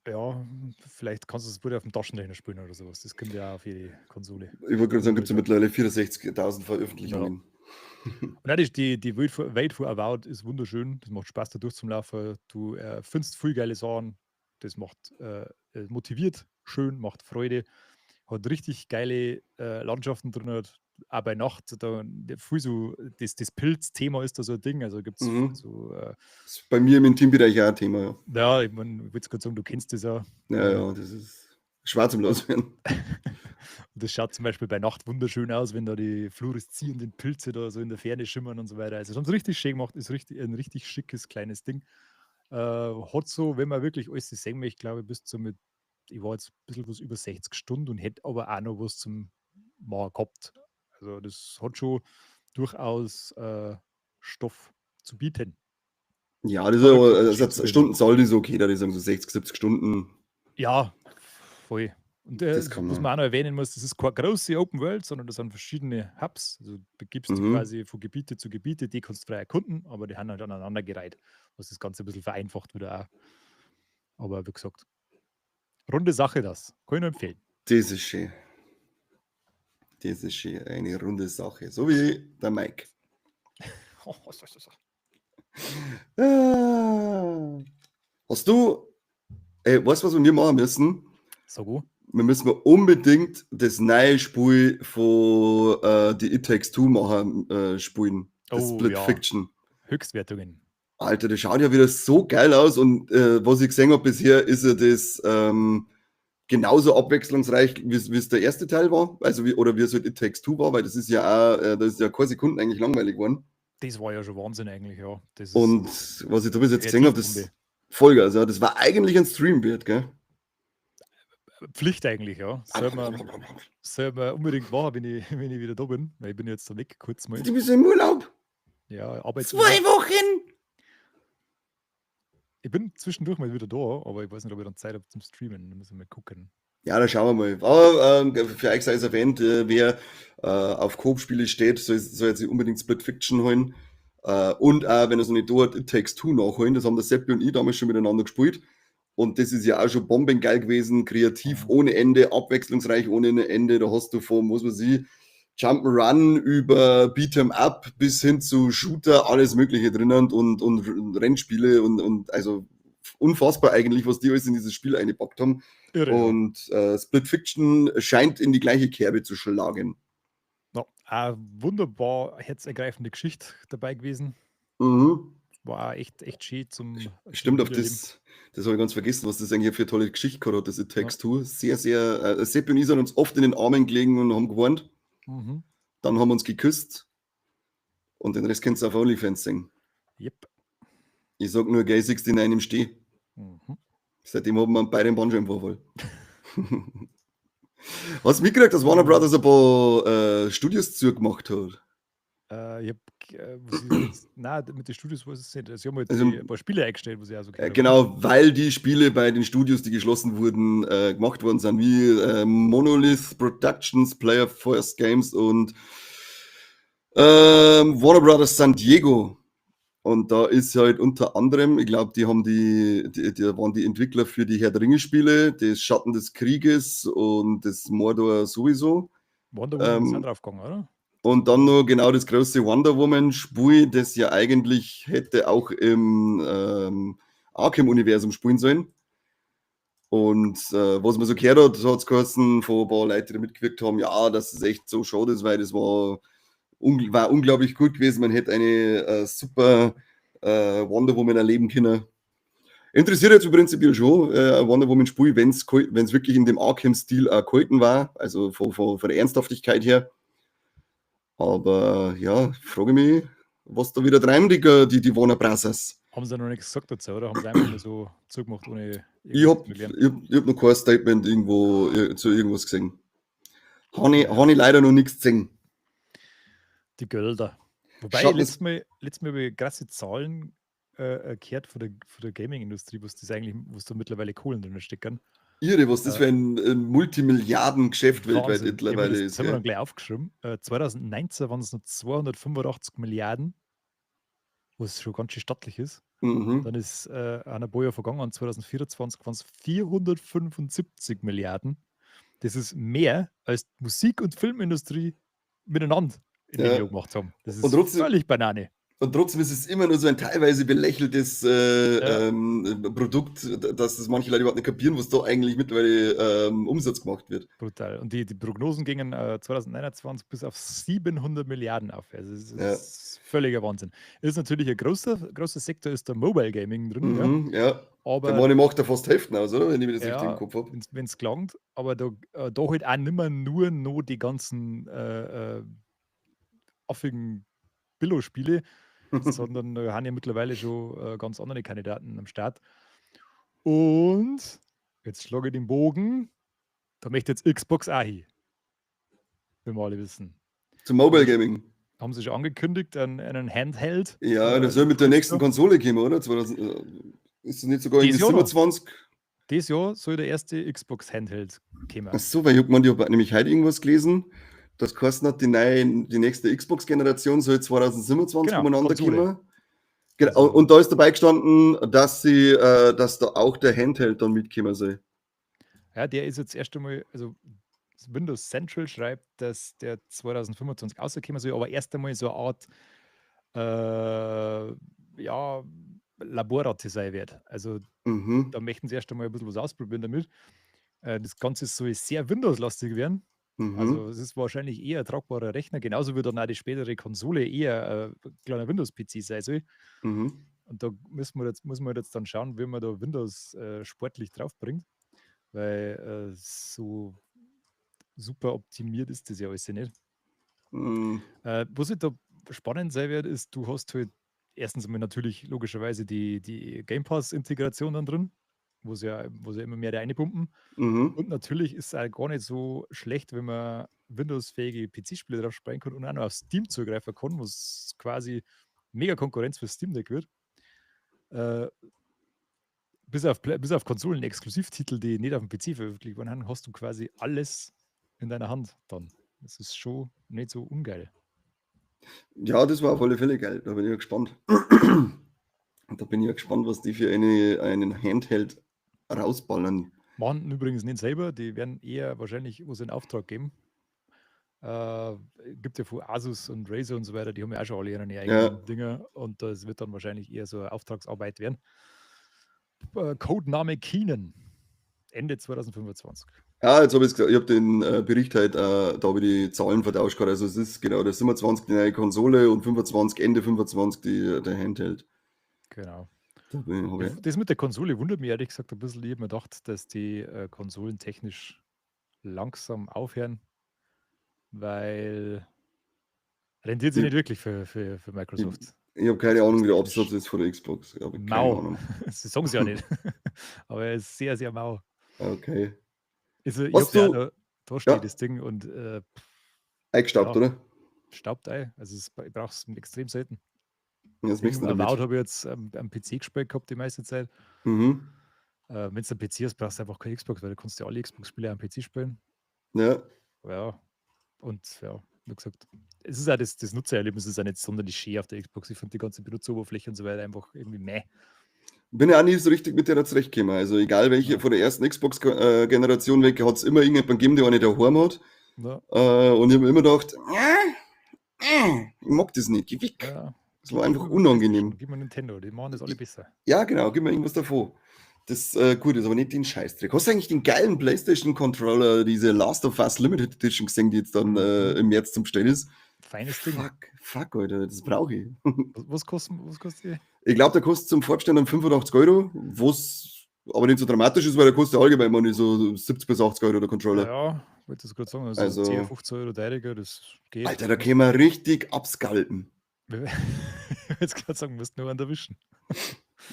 Ja, vielleicht kannst du es wieder auf dem Taschenrechner spielen oder sowas. Das kommt ja auch auf jede Konsole. Ich wollte gerade sagen, gibt es ja mittlerweile 64.000 Veröffentlichungen. Ja. Und auch die Welt von Avowed ist wunderschön. Das macht Spaß, da durchzulaufen. Du findest viel geile Sachen. Das macht motiviert, schön, macht Freude. Hat richtig geile Landschaften drin. Auch bei Nacht, da viel so, das Pilz-Thema ist da so ein Ding. Also gibt's so. Das ist bei mir im Intimbereich auch ein Thema, ja. Ja, ich mein, ich wollte gerade sagen, du kennst das ja. Ja, ja, das ist schwer zum Loswerden. Und das schaut zum Beispiel bei Nacht wunderschön aus, wenn da die fluoreszierenden Pilze da so in der Ferne schimmern und so weiter. Also, das haben sie richtig schön gemacht, ist richtig, ein richtig schickes kleines Ding. Hat so, wenn man wirklich alles sehen möchte, glaube ich, bis zu mit, ich war jetzt ein bisschen was über 60 Stunden und hätte aber auch noch was zum Machen gehabt. Also, das hat schon durchaus Stoff zu bieten. Ja, das ist aber, also Stundenzahl, die ist okay, da die sagen so 60, 70 Stunden. Ja, voll. Und das kann man, was man auch noch erwähnen muss, das ist keine große Open World, sondern das sind verschiedene Hubs. Also du begibst dich quasi von Gebiete zu Gebiete, die kannst du frei erkunden, aber die haben halt aneinander gereiht, was das Ganze ein bisschen vereinfacht wieder auch. Aber wie gesagt, runde Sache das. Kann ich nur empfehlen. Das ist schön. Das ist schön. Eine runde Sache. So wie der Mike. Ah. Hast du, weißt du, was wir machen müssen? So gut. Wir müssen unbedingt das neue Spiel von die It Takes Two machen, spielen. Das oh, Split ja. Fiction. Höchstwertungen. Alter, das schaut ja wieder so geil aus und was ich gesehen habe bisher, ist ja das genauso abwechslungsreich, wie es der erste Teil war, also wie, oder wie es halt It Takes Two war, weil das ist ja auch, da ist ja keine Sekunden eigentlich langweilig geworden. Das war ja schon Wahnsinn eigentlich, ja. Das und was ich da bis jetzt gesehen habe, das Vollgas, ja, das war eigentlich ein Stream wert, gell? Pflicht eigentlich, ja. Soll man unbedingt machen, wenn ich wieder da bin, weil ich bin jetzt da weg, kurz mal. Du bist im Urlaub? Ja, Arbeitsurlaub. 2 Wochen! Ich bin zwischendurch mal wieder da, aber ich weiß nicht, ob ich dann Zeit habe zum Streamen. Da müssen wir mal gucken. Ja, da schauen wir mal. Aber für euch sei es erwähnt, wer auf Coop-Spiele steht, soll jetzt nicht unbedingt Split Fiction holen. Und auch, wenn er es noch nicht da hat, It Takes Two nachholen. Das haben der Seppi und ich damals schon miteinander gespielt. Und das ist ja auch schon bombengeil gewesen, kreativ ohne Ende, abwechslungsreich ohne Ende. Da hast du von, was weiß ich, Jump'n'Run über Beat'em Up bis hin zu Shooter, alles Mögliche drinnen und Rennspiele und also unfassbar eigentlich, was die alles in dieses Spiel eingepackt haben. Irre, und Split Fiction scheint in die gleiche Kerbe zu schlagen. Ja, eine wunderbar herzergreifende Geschichte dabei gewesen. Mhm. War auch echt schön zum. Stimmt, auf das habe ich ganz vergessen, was das eigentlich für eine tolle Geschichte gehabt hat, das It Takes Two. Sehr, sehr. Seppi und ich sind uns oft in den Armen gelegen und haben gewarnt. Mhm. Dann haben wir uns geküsst und den Rest kannst du auf OnlyFans sehen. Yep. Ich sag nur Gay 69 im Steh. Mhm. Seitdem haben wir beide einen Bandscheibenvorfall. Hast du mitgekriegt, dass Warner Brothers ein paar Studios zugemacht hat? Ich hab, nein, mit den Studios weiß ich es nicht. Sie haben halt also, ein paar Spiele eingestellt, was ich auch so gehört genau, weil die Spiele bei den Studios, die geschlossen wurden, gemacht worden sind, wie Monolith Productions, Player First Games und Warner Brothers San Diego. Und da ist halt unter anderem, ich glaube, die haben die waren die Entwickler für die Herr der Ringe-Spiele, das Schatten des Krieges und das Mordor sowieso. Wonder Woman ist auch draufgegangen, oder? Und dann noch genau das große Wonder Woman-Spiel, das ja eigentlich hätte auch im Arkham-Universum spielen sollen. Und was man so gehört hat, hat es geheißen von ein paar Leuten, die da mitgewirkt haben, ja, dass es echt so schade ist, weil das war unglaublich gut gewesen. Man hätte eine super Wonder Woman erleben können. Interessiert jetzt im Prinzip schon Wonder Woman Spiel, wenn es wirklich in dem Arkham-Stil auch gehalten war, also von der Ernsthaftigkeit her. Aber ja, frage mich, was da wieder treiben, die Warner Brothers. Haben sie noch nichts gesagt dazu, oder? Haben sie einfach nur so zugemacht, ohne. Ich hab noch kein Statement irgendwo zu irgendwas gesehen. Habe ich leider noch nichts gesehen. Die Gelder. Wobei, letztes Mal habe ich krasse Zahlen gehört von der Gaming-Industrie, was das eigentlich, was da mittlerweile Kohlen drin stecken. Irre, was das für ein Multimilliardengeschäft weltweit mittlerweile ist. Das haben wir dann gleich aufgeschrieben. 2019 waren es noch 285 Milliarden. Was schon ganz schön stattlich ist. Dann ist ein paar Jahre vergangen, 2024 waren es 475 Milliarden. Das ist mehr, als die Musik- und Filmindustrie miteinander in dem Jahr gemacht haben. Das Und ist trotzdem völlig Banane. Und trotzdem ist es immer nur so ein teilweise belächeltes Produkt, dass das manche Leute überhaupt nicht kapieren, was da eigentlich mittlerweile Umsatz gemacht wird. Brutal. Und die Prognosen gingen 2029 bis auf 700 Milliarden auf. Also es ist völliger Wahnsinn. Ist natürlich ein großer, großer Sektor, ist der Mobile Gaming drin. Ja. Ja. Aber der Money macht da fast Hälften aus, oder? Wenn ich mir das Ja, richtig im Kopf hab. Wenn's gelangt, aber da halt auch nimmer nur noch die ganzen affigen Billo-Spiele, sondern da haben ja mittlerweile schon ganz andere Kandidaten am Start. Und jetzt schlage ich den Bogen, da möchte jetzt Xbox auch hin. Wie wir alle wissen. Zum Mobile Gaming. Haben sie schon angekündigt, einen Handheld. Ja, das soll mit der nächsten Konsole kommen, oder? 2000, ist das nicht sogar Dieses irgendwie Jahr noch. 27? Dieses Jahr soll der erste Xbox Handheld kommen. Ach so, weil ich hab gemeint, ich hab nämlich heute irgendwas gelesen, das geheißen hat, die nächste Xbox-Generation soll 2027 Genau, umeinander Konsole. kommen. Genau, Also und da ist dabei gestanden, dass da auch der Handheld dann mitkommen soll. Ja, der ist jetzt erst einmal, also Windows Central schreibt, dass der 2025 rauskommen soll, aber erst einmal so eine Art Laborratte sein wird. Also da möchten sie erst einmal ein bisschen was ausprobieren damit. Das Ganze soll sehr Windows-lastig werden. Also es ist wahrscheinlich eher ein tragbarer Rechner, genauso wie dann auch die spätere Konsole eher ein kleiner Windows-P C sein soll. Und da müssen wir jetzt dann schauen, wie man da Windows sportlich draufbringt, weil so super optimiert ist das ja alles nicht. Was halt da spannend sein wird, ist, du hast halt erstens einmal natürlich logischerweise die Game Pass-Integration dann drin, wo sie immer mehr da reinpumpen. Und natürlich ist es auch gar nicht so schlecht, wenn man Windows-fähige P C-Spiele drauf spielen kann und auch noch auf Steam zugreifen kann, was quasi mega Konkurrenz für Steam Deck wird. Bis auf Konsolen-Exklusivtitel, die nicht auf dem PC veröffentlicht worden sind, hast du quasi alles in deiner Hand dann. Das ist schon nicht so ungeil. Ja, das war auf alle Fälle geil. Da bin ich ja gespannt. Da bin ich ja gespannt, was die für einen Handheld rausballern. Machen übrigens nicht selber, die werden eher wahrscheinlich was in Auftrag geben. Gibt ja von Asus und Razer und so weiter, die haben ja auch schon alle ihre eigenen Dinger und das wird dann wahrscheinlich eher so eine Auftragsarbeit werden. Codename Keenan, Ende 2025. Ja, jetzt hab ich's gesagt, ich hab den Bericht halt, da hab ich die Zahlen vertauscht gerade. Also es ist genau, das 27 die neue Konsole und 25, Ende 25 der Handheld. Genau. Da bin ich, hab ich Das mit der Konsole wundert mich ehrlich gesagt ein bisschen. Ich hab mir gedacht, dass die Konsolen technisch langsam aufhören, weil rentiert sich nicht wirklich für Microsoft. Ich hab keine Ahnung, wie der Technisch. Absatz ist von der Xbox. Ich hab keine Mau. Ahnung. Das sagen sie ja nicht. Aber er ist sehr, sehr mau. Okay. Also, ich Was hab's ja du auch noch, da steht Ja. das Ding und Eingestaubt, ja. oder? Staubt ein. Also es, ich brauch's extrem selten. Ja, das möchtest du Avowed damit. habe ich jetzt am PC gespielt gehabt die meiste Zeit. Wenn du am PC hast, brauchst du einfach keine Xbox, weil du kannst ja alle Xbox-Spiele am PC spielen. Ja. Und ja, wie gesagt, es ist auch das Nutzererlebnis ist auch nicht sonderlich schön auf der Xbox. Ich finde die ganze Benutzeroberfläche und so weiter einfach irgendwie meh. Bin ja auch nie so richtig mit der zurechtgekommen. Also egal welche von der ersten Xbox-Generation weg, hat's immer irgendjemanden gegeben, der eine daheim hat. Und ich hab mir immer gedacht, ich mag das nicht, geh weg. Das war einfach Gib mir unangenehm. Gib mir Nintendo, die machen das alle besser. Ja, genau, gib mir irgendwas davon. Das gut ist, aber nicht den Scheißdreck. Hast du eigentlich den geilen PlayStation-Controller, diese Last of Us Limited Edition gesehen, die jetzt dann im März zum Bestellen ist? Feines Ding. Fuck, fuck, Alter, das brauche ich. Was kostet die? Ich glaub, der kostet zum Vorbestellen dann 85 Euro, was aber nicht so dramatisch ist, weil der kostet ja allgemein mal nicht so 70 bis 80 Euro der Controller. Ja, wollte das gerade sagen. Also, 10, 15 Euro teurer, das geht. Alter, da können wir richtig abscalpen. Ich wollte jetzt gerade sagen, musst nur einen erwischen.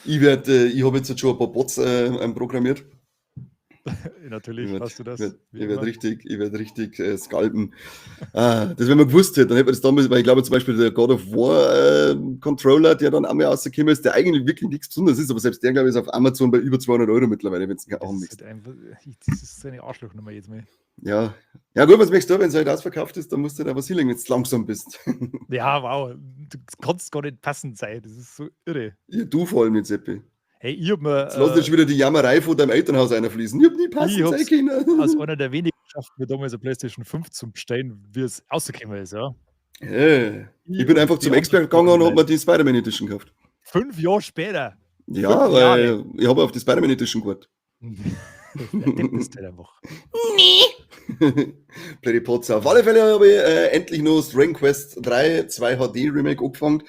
Ich hab jetzt schon ein paar Bots programmiert. Natürlich Ich werd, hast du das, werd, wie ich werd immer. richtig, ich werd richtig scalpen. Ah, das, wenn man gewusst hätte, dann hätte man das damals, weil ich glaube zum Beispiel der God of War Controller, der dann einmal rausgekommen ist, der eigentlich wirklich nichts Besonderes ist, aber selbst der, glaube ich, ist auf Amazon bei über 200 Euro mittlerweile, wenn es Das auch ist nichts. halt einfach, das ist so eine Arschlochnummer jetzt mal. Ja. Ja, gut, was möchtest du, wenn es halt ausverkauft ist, dann musst du da was hinlegen, wenn du langsam bist. Ja, wow, du kannst gar nicht passend sein, das ist so irre. Ja, du vor allem jetzt, Seppi. Hey, ich hab mir, Jetzt lass dich schon wieder die Jammerei von deinem Elternhaus einfließen. Ich hab nie passend ich sein hab's können. aus einer der wenigen geschafft, mir damals eine PlayStation 5 zu bestellen, wie es rausgekommen ist, ja. Ich bin und einfach die zum anderen Expert gegangen und hab Leute. mir die Spider-Man Edition gekauft. 5 Jahre später. Ja, 5 weil Jahre. ich habe auf die Spider-Man Edition gewartet. Der Depp ist halt einfach. Nee. Blöde Potzer. Auf alle Fälle habe ich endlich noch das Dragon Quest 3 2 HD Remake angefangen.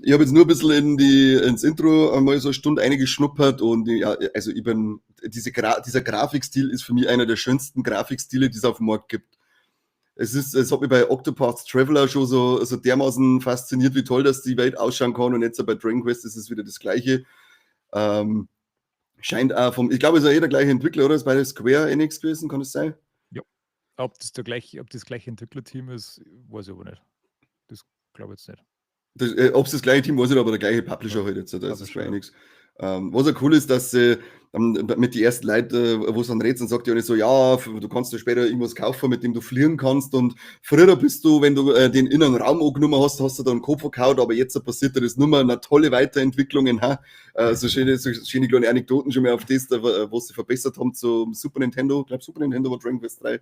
Ich habe jetzt nur ein bisschen ins Intro einmal so eine Stunde eingeschnuppert und ja, also ich bin, diese Gra-, dieser Grafikstil ist für mich einer der schönsten Grafikstile, die es auf dem Markt gibt. Es hat mich bei Octopath Traveler schon so dermaßen fasziniert, wie toll, dass die Welt ausschauen kann, und jetzt bei Dragon Quest ist es wieder das Gleiche. Scheint auch vom, ich glaube, es ist auch eh der gleiche Entwickler, oder? Ist bei Square Enix gewesen, kann es sein? Ja. Ob das der gleiche, ob das gleiche Entwicklerteam ist, weiß ich aber nicht. Das glaube ich jetzt nicht. Das ob es das gleiche Team, weiß ich nicht, aber der gleiche Publisher Ja. halt jetzt, da ist es Publisher, Square ja. Enix. Was auch cool ist, dass sie mit den ersten Leuten, wo es dann redet, dann sagt die auch nicht so, ja, du kannst dir später irgendwas kaufen, mit dem du fliegen kannst, und früher bist du, wenn du den inneren Raum angenommen hast, hast du dann den Kopf verkaut, aber jetzt passiert dir das nimmer, eine tolle Weiterentwicklung, ha? So schöne kleine Anekdoten schon mal auf das, da, was sie verbessert haben zum Super Nintendo, ich glaub, Super Nintendo war Dragon Quest 3.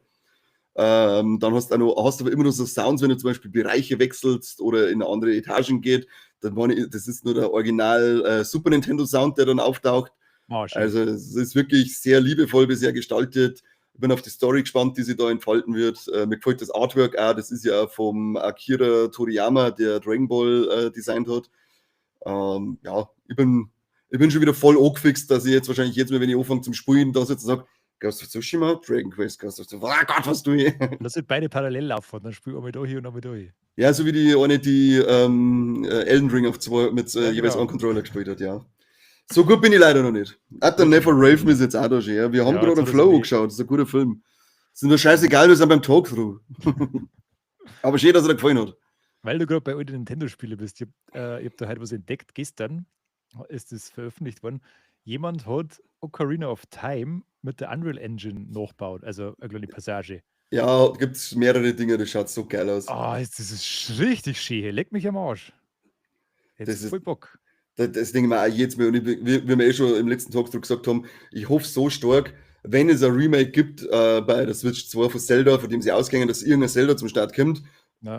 Dann hast du auch noch, hast aber immer noch so Sounds, wenn du zum Beispiel Bereiche wechselst oder in andere Etagen geht, dann meine ich, das ist nur der Original Super Nintendo Sound, der dann auftaucht. Oh, schön. Also es ist wirklich sehr liebevoll bisher gestaltet. Ich bin auf die Story gespannt, die sich da entfalten wird. Mir gefällt das Artwork auch, das ist ja vom Akira Toriyama, der Dragon Ball designt hat. Ja, ich bin schon wieder voll angefixt, dass ich jetzt wahrscheinlich jetzt mal, wenn ich anfange zum Spielen, da sitze und sage, Ghost of Tsushima, Dragon Quest, Ghost of Tsushima, oh Gott, was tue ich? Lass halt beide parallel laufen, dann spiel ich einmal da hier und einmal da hier. Ja, so wie die eine, die Elden Ring auf zwei mit Ja, jeweils genau. einem Controller gespielt hat, ja. So gut bin ich leider noch nicht. Auch der Never Raven ist jetzt auch da schon, ja. Wir haben Ja, gerade jetzt einen hat er Flow sich angeschaut, das ist ein guter Film. Ist nur scheißegal, wir sind beim Talk-Through. Aber schön, dass er dir gefallen hat. Weil du gerade bei alten Nintendo-Spielen bist, ich hab da heute was entdeckt. Gestern ist das veröffentlicht worden. Jemand hat Ocarina of Time mit der Unreal Engine nachgebaut, also eine kleine Passage. Ja, gibt's mehrere Dinge, das schaut so geil aus. Ah, das ist richtig schön. Leck mich am Arsch. Jetzt Das ist voll Bock. Das denke ich mir auch jedes Mal, und ich, wie, wie wir eh schon im letzten Talk drüber gesagt haben, ich hoffe so stark, wenn es ein Remake gibt bei der Switch 2 von Zelda, von dem sie ausgehen, dass irgendein Zelda zum Start kommt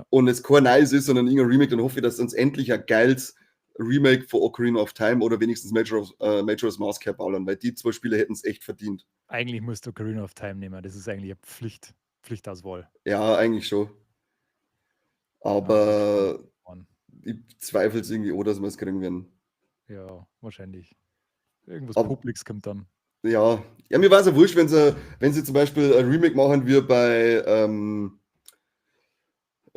und es kein neues ist, sondern irgendein Remake, dann hoffe ich, dass uns endlich ein geiles Remake von Ocarina of Time oder wenigstens Majora's Mask herballern, weil die zwei Spiele hätten es echt verdient. Eigentlich musst du Ocarina of Time nehmen, das ist eigentlich eine Pflichtauswahl. Ja, eigentlich schon. Aber Ja, Mann. ich zweifle es irgendwie auch, dass wir es kriegen werden. Ja, wahrscheinlich. Irgendwas Publix kommt dann. Ja, ja, mir war's ja wurscht, wenn sie zum Beispiel ein Remake machen, wie bei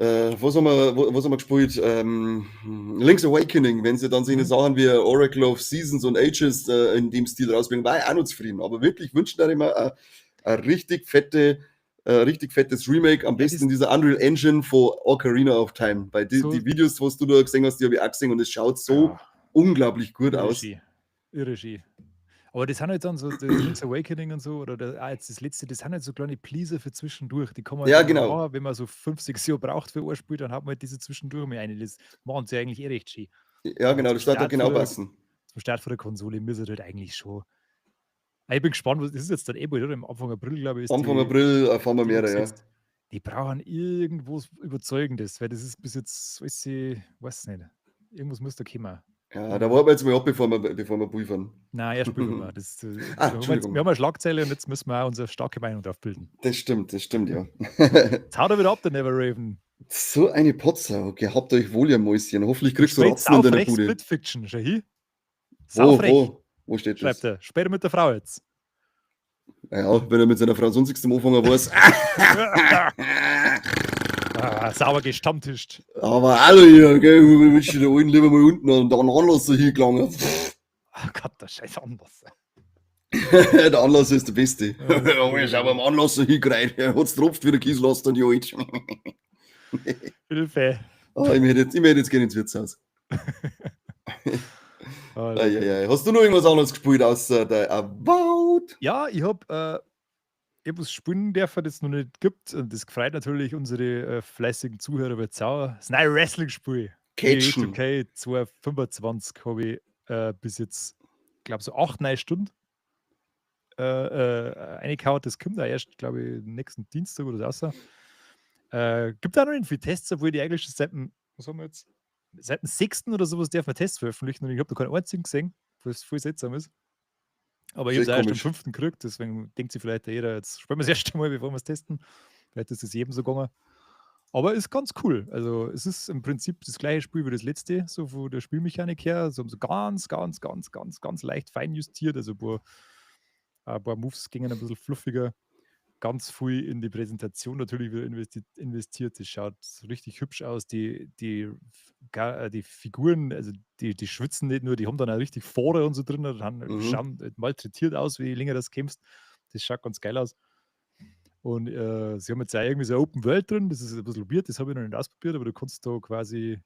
was haben wir gespielt? Link's Awakening, wenn sie dann solche Sachen wie Oracle of Seasons und Ages in dem Stil rausbringen, war ich auch noch zufrieden. Aber wirklich wünschen da immer ein richtig fettes Remake, am Ja, besten das in dieser Unreal Engine von Ocarina of Time. Weil So die Videos, was du da gesehen hast, die habe ich auch gesehen und es schaut so unglaublich gut Irre aus. schön. Irre schön. Aber das sind halt dann so, das Link's Awakening und so, oder der, jetzt das letzte, das sind halt so kleine Pleaser für zwischendurch. Die kann man Ja, halt dann genau. machen, wenn man so 5, 6 Jahre braucht für ein Spiel, dann hat man halt diese zwischendurch mal eine. Das machen sie eigentlich eh recht schön. Ja, Aber genau, zum das wird da Start genau von der passen. Zum Start von der Konsole müssen halt eigentlich schon. Ah, ich bin gespannt, was das ist jetzt dann eh bald, oder? Im Anfang April, glaube ich, ist Anfang die April erfahren wir die mehr, ja. angesetzt. Die brauchen irgendwas Überzeugendes, weil das ist bis jetzt, weiß ich, weiß nicht. Irgendwas muss da kommen. Ja, da warten wir jetzt mal ab, bevor wir pulvern. Nein, erst pulvern wir. Das, Ah, Entschuldigung. wir haben eine Schlagzeile und jetzt müssen wir auch unsere starke Meinung drauf bilden. Das stimmt, ja. Jetzt haut er wieder ab, der Never Raven. So eine Potzer. Okay, habt euch wohl, ihr Mäuschen. Hoffentlich kriegst du Spielt Ratzen in deiner saufrech Bude. Split Fiction, schau hin. Wo, Saufrech, wo steht das? schreibt er. Später mit der Frau jetzt. Ja, wenn er mit seiner Frau sonst nichts zum Anfangen weiß. Ah, sauber gestammtischt. Aber hallo hier, gell, ich wünsche der alten lieber mal unten und dann anders so hingelangen. Oh Gott, das scheiß anders. Der Anlasser ist der Beste. Ja, Ja, ich schau beim Anlasser hingereiht. Er hat's tropft wie der Kieslaster und ja. Hilfe. Oh, ich möchte jetzt gerne ins Wirtshaus. Ah, Eieiei. Hast du noch irgendwas anderes gespielt außer der Avowed? Ja, ich hab was spielen dürfen, das es noch nicht gibt. Und das freut natürlich unsere fleißigen Zuhörer wie Sau. Das neue Wrestling-Spiel. Catchen. 2K 2025 habe ich bis jetzt, glaube so 8, 9 Stunden reingehauen. Das kommt auch erst, glaube ich, nächsten Dienstag oder so raus. Gibt auch noch nicht viele Tests, obwohl die eigentlich schon seit dem, was haben wir jetzt? Seit dem 6. oder sowas darf man Tests veröffentlichen und ich habe noch keinen einzigen gesehen, was voll seltsam ist. Aber ich habe Sehr es erst am komisch. 5. gekriegt, deswegen denkt sich vielleicht jeder, jetzt spielen wir das erste Mal, bevor wir es testen. Vielleicht ist es jedem so gegangen. Aber ist ganz cool. Also, es ist im Prinzip das gleiche Spiel wie das letzte, so von der Spielmechanik her. So haben sie ganz, ganz, ganz, ganz, ganz leicht feinjustiert. Also ein paar Moves gingen ein bisschen fluffiger. Ganz viel in die Präsentation natürlich wieder investiert. Das schaut richtig hübsch aus. Die Figuren, also die schwitzen nicht nur, die haben dann auch richtig Fore und so drin und haben, schauen halt malträtiert aus, wie länger das kämpfst. Das schaut ganz geil aus. Und sie haben jetzt auch irgendwie so eine Open World drin, das ist ein bisschen weird, das habe ich noch nicht ausprobiert, aber du kannst da quasi.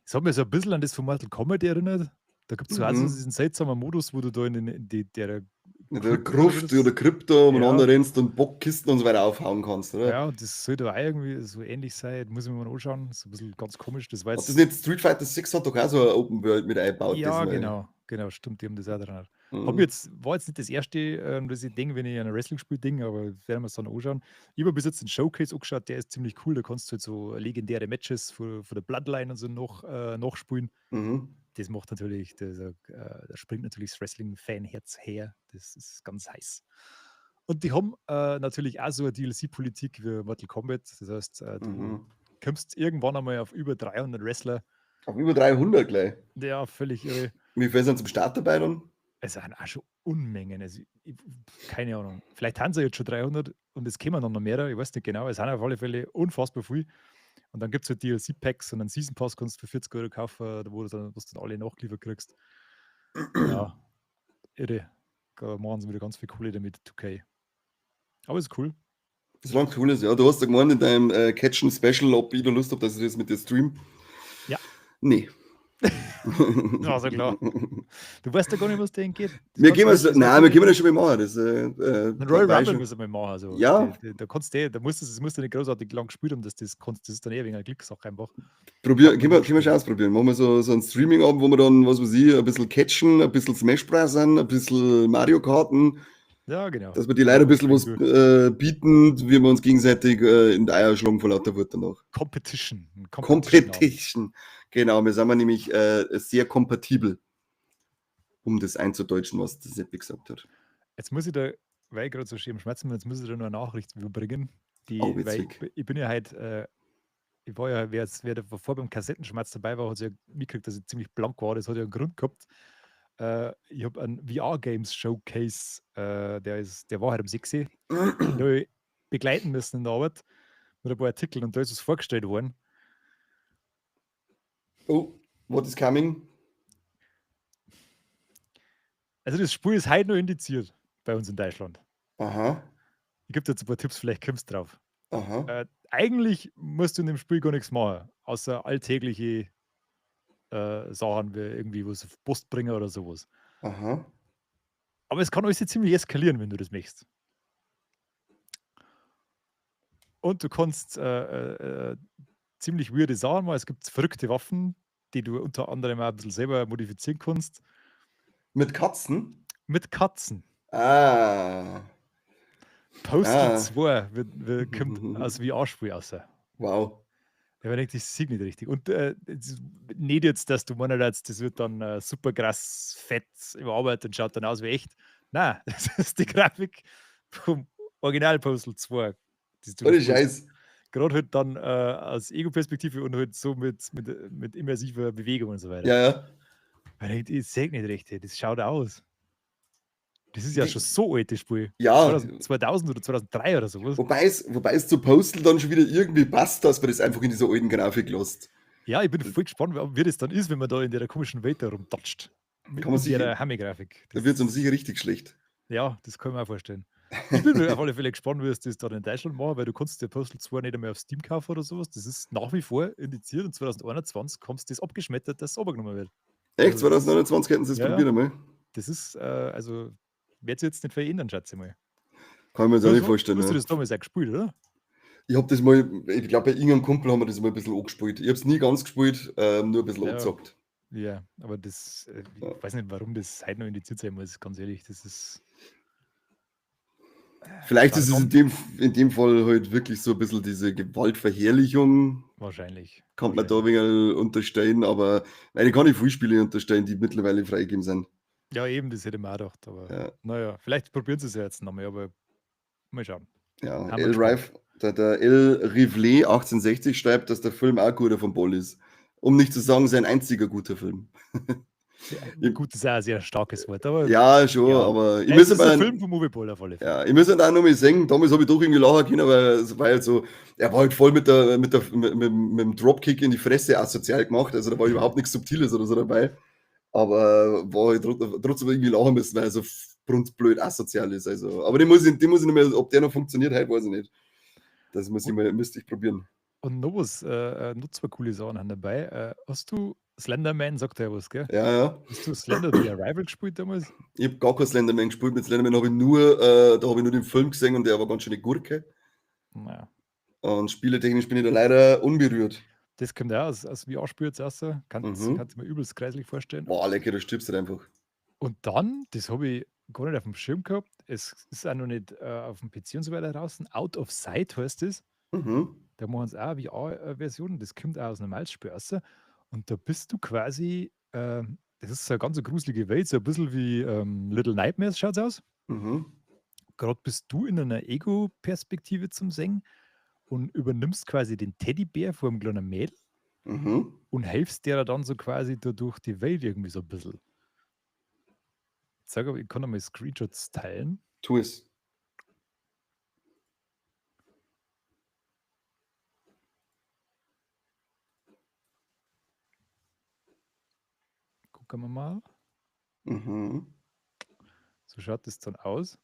Das hat mich so ein bisschen an das von Mortal Kombat erinnert. Da gibt es so auch so diesen seltsamen Modus, wo du da in, den, in die, der In der Krypta oder Gruft das- oder Krypta umeinander rennst und Bockkisten und so weiter aufhauen kannst, oder? Ja, und das sollte auch irgendwie so ähnlich sein. Muss ich mir mal anschauen. Das ist ein bisschen ganz komisch. Das war Hat jetzt. das nicht Street Fighter 6 hat doch auch so eine Open World mit eingebaut. Ja, diesmal. genau, stimmt, die haben das auch dran. Hab jetzt, war jetzt nicht das erste, das ich denke, wenn ich an ein Wrestling-Spiel denke, aber werden wir es dann anschauen. Ich habe bis jetzt den Showcase angeschaut, der ist ziemlich cool. Da kannst du halt so legendäre Matches von der Bloodline und so noch nachspielen. Das macht natürlich, da springt natürlich das Wrestling-Fan-Herz her. Das ist ganz heiß. Und die haben natürlich auch so eine DLC-Politik wie Mortal Kombat. Das heißt, du kommst irgendwann einmal auf über 300 Wrestler. Auf über 300 gleich. Ja, völlig irre. Wie viel sind zum Start dabei dann? Es sind auch schon Unmengen. Also, ich, keine Ahnung. Vielleicht haben sie jetzt schon 300 und es kommen dann noch mehr. Ich weiß nicht genau. Es sind auf alle Fälle unfassbar viel. Und dann gibt es halt DLC-Packs und einen Season Pass kannst du für 40 € kaufen, wo du dann, was du dann alle nachgeliefert kriegst. Ja, irre. Da machen sie wieder ganz viel Kohle damit, 2K. Aber ist cool. Solange cool ist, ja. Du hast ja gemeint in deinem Catchen Special, ob ich da Lust habe, dass ich das mit dir stream. Ja. Nee. Das war so klar. Du weißt ja gar nicht, was denen geht. Das Wir kannst gehen du es, das nein, kannst wir du können das schon mal machen. Das, einen Royal weiß Rumble schon. müssen wir mal machen. Also, Ja. Da kannst du, da musst du, das musst du nicht großartig lang gespielt haben, dass das kannst. Das ist dann eher wegen einer Glückssache einfach. Probier, Kann man können wir schon ausprobieren. Machen wir so einen Streaming-Abend, wo wir dann, was weiß ich, ein bisschen catchen, ein bisschen Smash Bros. Ein bisschen Mario Karten, Ja, genau. dass wir die Leute ein bisschen was Gut. bieten, wie wir uns gegenseitig in die Eier schlagen vor lauter Wut danach. Competition. Ein Competition-Abend. Competition. Genau, wir sind wir nämlich sehr kompatibel, um das einzudeutschen, was der Seppi gesagt hat. Jetzt muss ich da, weil ich gerade so schön am Schmerzen bin, jetzt muss ich da noch eine Nachricht überbringen. Die, Oh, weil witzig. ich bin ja heute, ich war ja, wer davor beim Kassettenschmerz dabei war, hat ja mitgekriegt, dass ich ziemlich blank war. Das hat ja einen Grund gehabt. Ich habe einen VR Games Showcase, der war halt um 6 Uhr. Den habe ich begleiten müssen in der Arbeit mit ein paar Artikeln und da ist es vorgestellt worden. Oh, what is coming? Also das Spiel ist heute noch indiziert bei uns in Deutschland. Ich gebe dir jetzt ein paar Tipps, vielleicht kommst du drauf. Eigentlich musst du in dem Spiel gar nichts machen, außer alltägliche Sachen wie irgendwie was auf Post bringen oder sowas. Aber es kann alles ziemlich eskalieren, wenn du das möchtest. Und du kannst ziemlich weirde Sachen machen. Es gibt verrückte Waffen, die du unter anderem auch ein bisschen selber modifizieren kannst. Mit Katzen? Mit Katzen. Ah. Postal Ah. 2 kommt als VR-Spiel raus. Wow. Ja, aber ich denke, das sieht nicht richtig. Und es ist nicht jetzt, dass du meinst, das wird dann super krass fett überarbeitet und schaut dann aus wie echt. Nein, das ist die Grafik vom Original Postal 2. Die du Ohne da spielst. Scheiß. Gerade halt dann aus Ego-Perspektive und halt so mit immersiver Bewegung und so weiter. Weil ich sehe nicht recht, hey, das schaut aus. Das ist ja schon so alt, das Spiel. 2000 oder 2003 oder sowas. Wobei es zu Postal dann schon wieder irgendwie passt, dass man das einfach in dieser alten Grafik lässt. Ja, ich bin voll gespannt, wie das dann ist, wenn man da in der komischen Welt da rumtatscht. Mit Kann man sicher- der Hammer-Grafik. Da wird es uns sicher richtig schlecht. Ja, das kann ich mir auch vorstellen. Ich bin mir auf alle Fälle gespannt, wie sie das dann in Deutschland machen, weil du kannst dir Postal 2 nicht einmal auf Steam kaufen oder so was. Das ist nach wie vor indiziert und 2021 haben sie das abgeschmettert, dass es runtergenommen wird. Echt? Also das 2029 hätten sie es ja, probiert einmal? Das ist, also wird sich jetzt nicht verändern, schätze ich mal. Kann ich mir jetzt Du auch nicht hast vorstellen. du hast Ja. das damals auch gespielt, oder? Ich habe das mal, ich glaube, bei irgendeinem Kumpel haben wir das mal ein bisschen angespielt. Ich habe es nie ganz gespielt, nur ein bisschen Ja. angezockt. Ja, aber das, Ja. ich weiß nicht, warum das heute noch indiziert sein muss, ganz ehrlich, das ist. Vielleicht Ja, ist es in dem Fall halt wirklich so ein bisschen diese Gewaltverherrlichung, Wahrscheinlich. kann man da ein wenig unterstellen, aber nein, ich kann nicht viele Spiele unterstellen, die mittlerweile freigegeben sind. Ja, eben, das hätte ich mir auch gedacht, aber Ja. naja, vielleicht probieren sie es ja jetzt nochmal, aber mal schauen. Ja, Haben wir El gespannt. Rife, der El Rivlet 1860 schreibt, dass der Film auch guter vom Boll ist. Um nicht zu sagen, sein einziger guter Film. Ja, gut, das ist auch ein sehr starkes Wort, aber Ja, schon, ja. aber ich Ja, muss es ist ein aber Film vom Uwe Boll auf alle Fälle. Ja, ich muss halt auch noch mal sehen, damals habe ich doch irgendwie lachen können, weil es war halt so, er war halt voll mit der, mit der, mit dem Dropkick in die Fresse asozial gemacht, also da war überhaupt nichts Subtiles oder so dabei, aber war halt trotzdem irgendwie lachen müssen, weil er so brunzblöd asozial ist, also, aber den muss ich nicht mehr, ob der noch funktioniert heute, weiß ich nicht. Das muss ich mal, müsste ich probieren. Und noch was, noch zwei coole Sachen haben dabei. Hast du Slenderman, sagt er ja was, gell? Ja. Hast du Slender The Arrival gespielt damals? Ich hab gar kein Slenderman gespielt. Mit Slenderman habe ich nur, da habe ich nur den Film gesehen und der war ganz schön eine Gurke. Naja. Und spieletechnisch bin ich da leider unberührt. Das kommt auch aus VR-Spiel jetzt raus. Kannst du mir übelst kreislich vorstellen. Boah, lecker, du stirbst halt einfach. Und dann, das habe ich gar nicht auf dem Schirm gehabt, es ist auch noch nicht auf dem PC und so weiter draußen. Out of Sight heißt das. Da machen sie auch eine VR-Version, das kommt auch aus einem Malzspiel raus. Und da bist du quasi, das ist so eine ganz gruselige Welt, so ein bisschen wie Little Nightmares schaut's aus. Gerade bist du in einer Ego-Perspektive zum Singen und übernimmst quasi den Teddybär vor einem kleinen Mädel und hilfst der dann so quasi da durch die Welt irgendwie so ein bisschen. Ich sag aber, ich kann noch mal Screenshots teilen. Tu es. Gucken wir mal. So schaut das dann aus.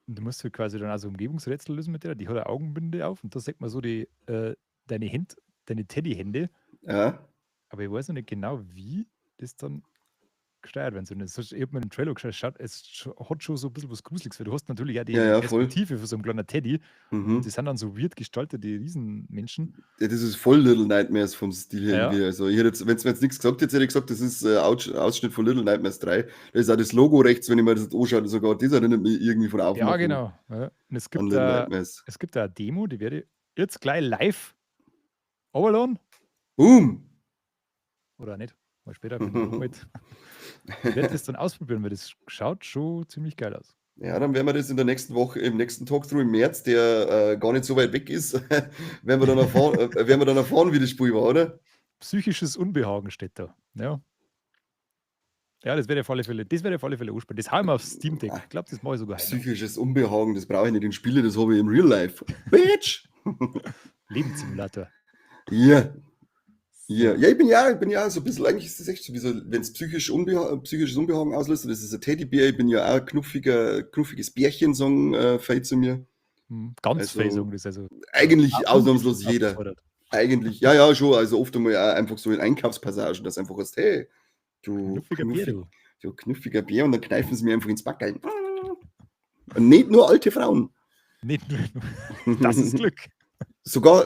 Und du musst halt quasi dann also Umgebungsrätsel lösen mit der. Die hat eine Augenbinde auf und da sieht man so die, deine Hände, deine Teddy-Hände. Aber ich weiß noch nicht genau, wie das dann gesteuert werden soll. Das ist, ich hab mir den Trailer geschaut, es hat schon so ein bisschen was Gruseliges, weil du hast natürlich auch die Ja, ja, voll. Perspektive von so einem kleinen Teddy. Und das sind dann so weird gestaltete Riesenmenschen. Ja, das ist voll Little Nightmares vom Stil her irgendwie. Also ich hätte jetzt, wenn's mir jetzt nichts gesagt hätte, hätte ich gesagt, das ist Ausschnitt von Little Nightmares 3. Da ist auch das Logo rechts, wenn ich mir das jetzt anschaue, sogar das erinnert mich irgendwie von Ja, Aufmachung genau. Ja. Und an Little Nightmares. es gibt da eine Demo, die werde ich jetzt gleich live runterladen. Boom! Oder auch nicht. Mal später, wenn ich mit. Ich werde das dann ausprobieren, weil das schaut schon ziemlich geil aus. Ja, dann werden wir das in der nächsten Woche, im nächsten Talkthrough im März, der gar nicht so weit weg ist, werden wir dann erfahren, wie das Spiel war, oder? Psychisches Unbehagen steht da. Ja. Ja, das werde ich auf alle Fälle, das werde ich auf alle Fälle anspielen. Das hau ich mir aufs Steam Deck. Ich glaub, das mache ich sogar heute noch. Psychisches Unbehagen, das brauche ich nicht in Spiele, das habe ich im Real Life. Bitch! Lebenssimulator. Ja. Ja, ja, ich bin ja so ein bisschen, eigentlich ist das echt so, wie so, wenn's psychisches Unbehagen auslöst, das ist ein Teddybär, ich bin ja auch ein knuffiges Bärchen, sagen Fei zu mir. Ganz Also, fei sagen das also. Eigentlich Auch ausnahmslos jeder. aufgefordert. Eigentlich, ja, ja, schon, also oft einmal auch einfach so in Einkaufspassagen, dass einfach heißt, hey, du Knuffiger Bär, du. du knuffiger Bär, und dann kneifen sie mir einfach ins Backerl. Und nicht nur alte Frauen. Nicht nur, das ist Glück. Sogar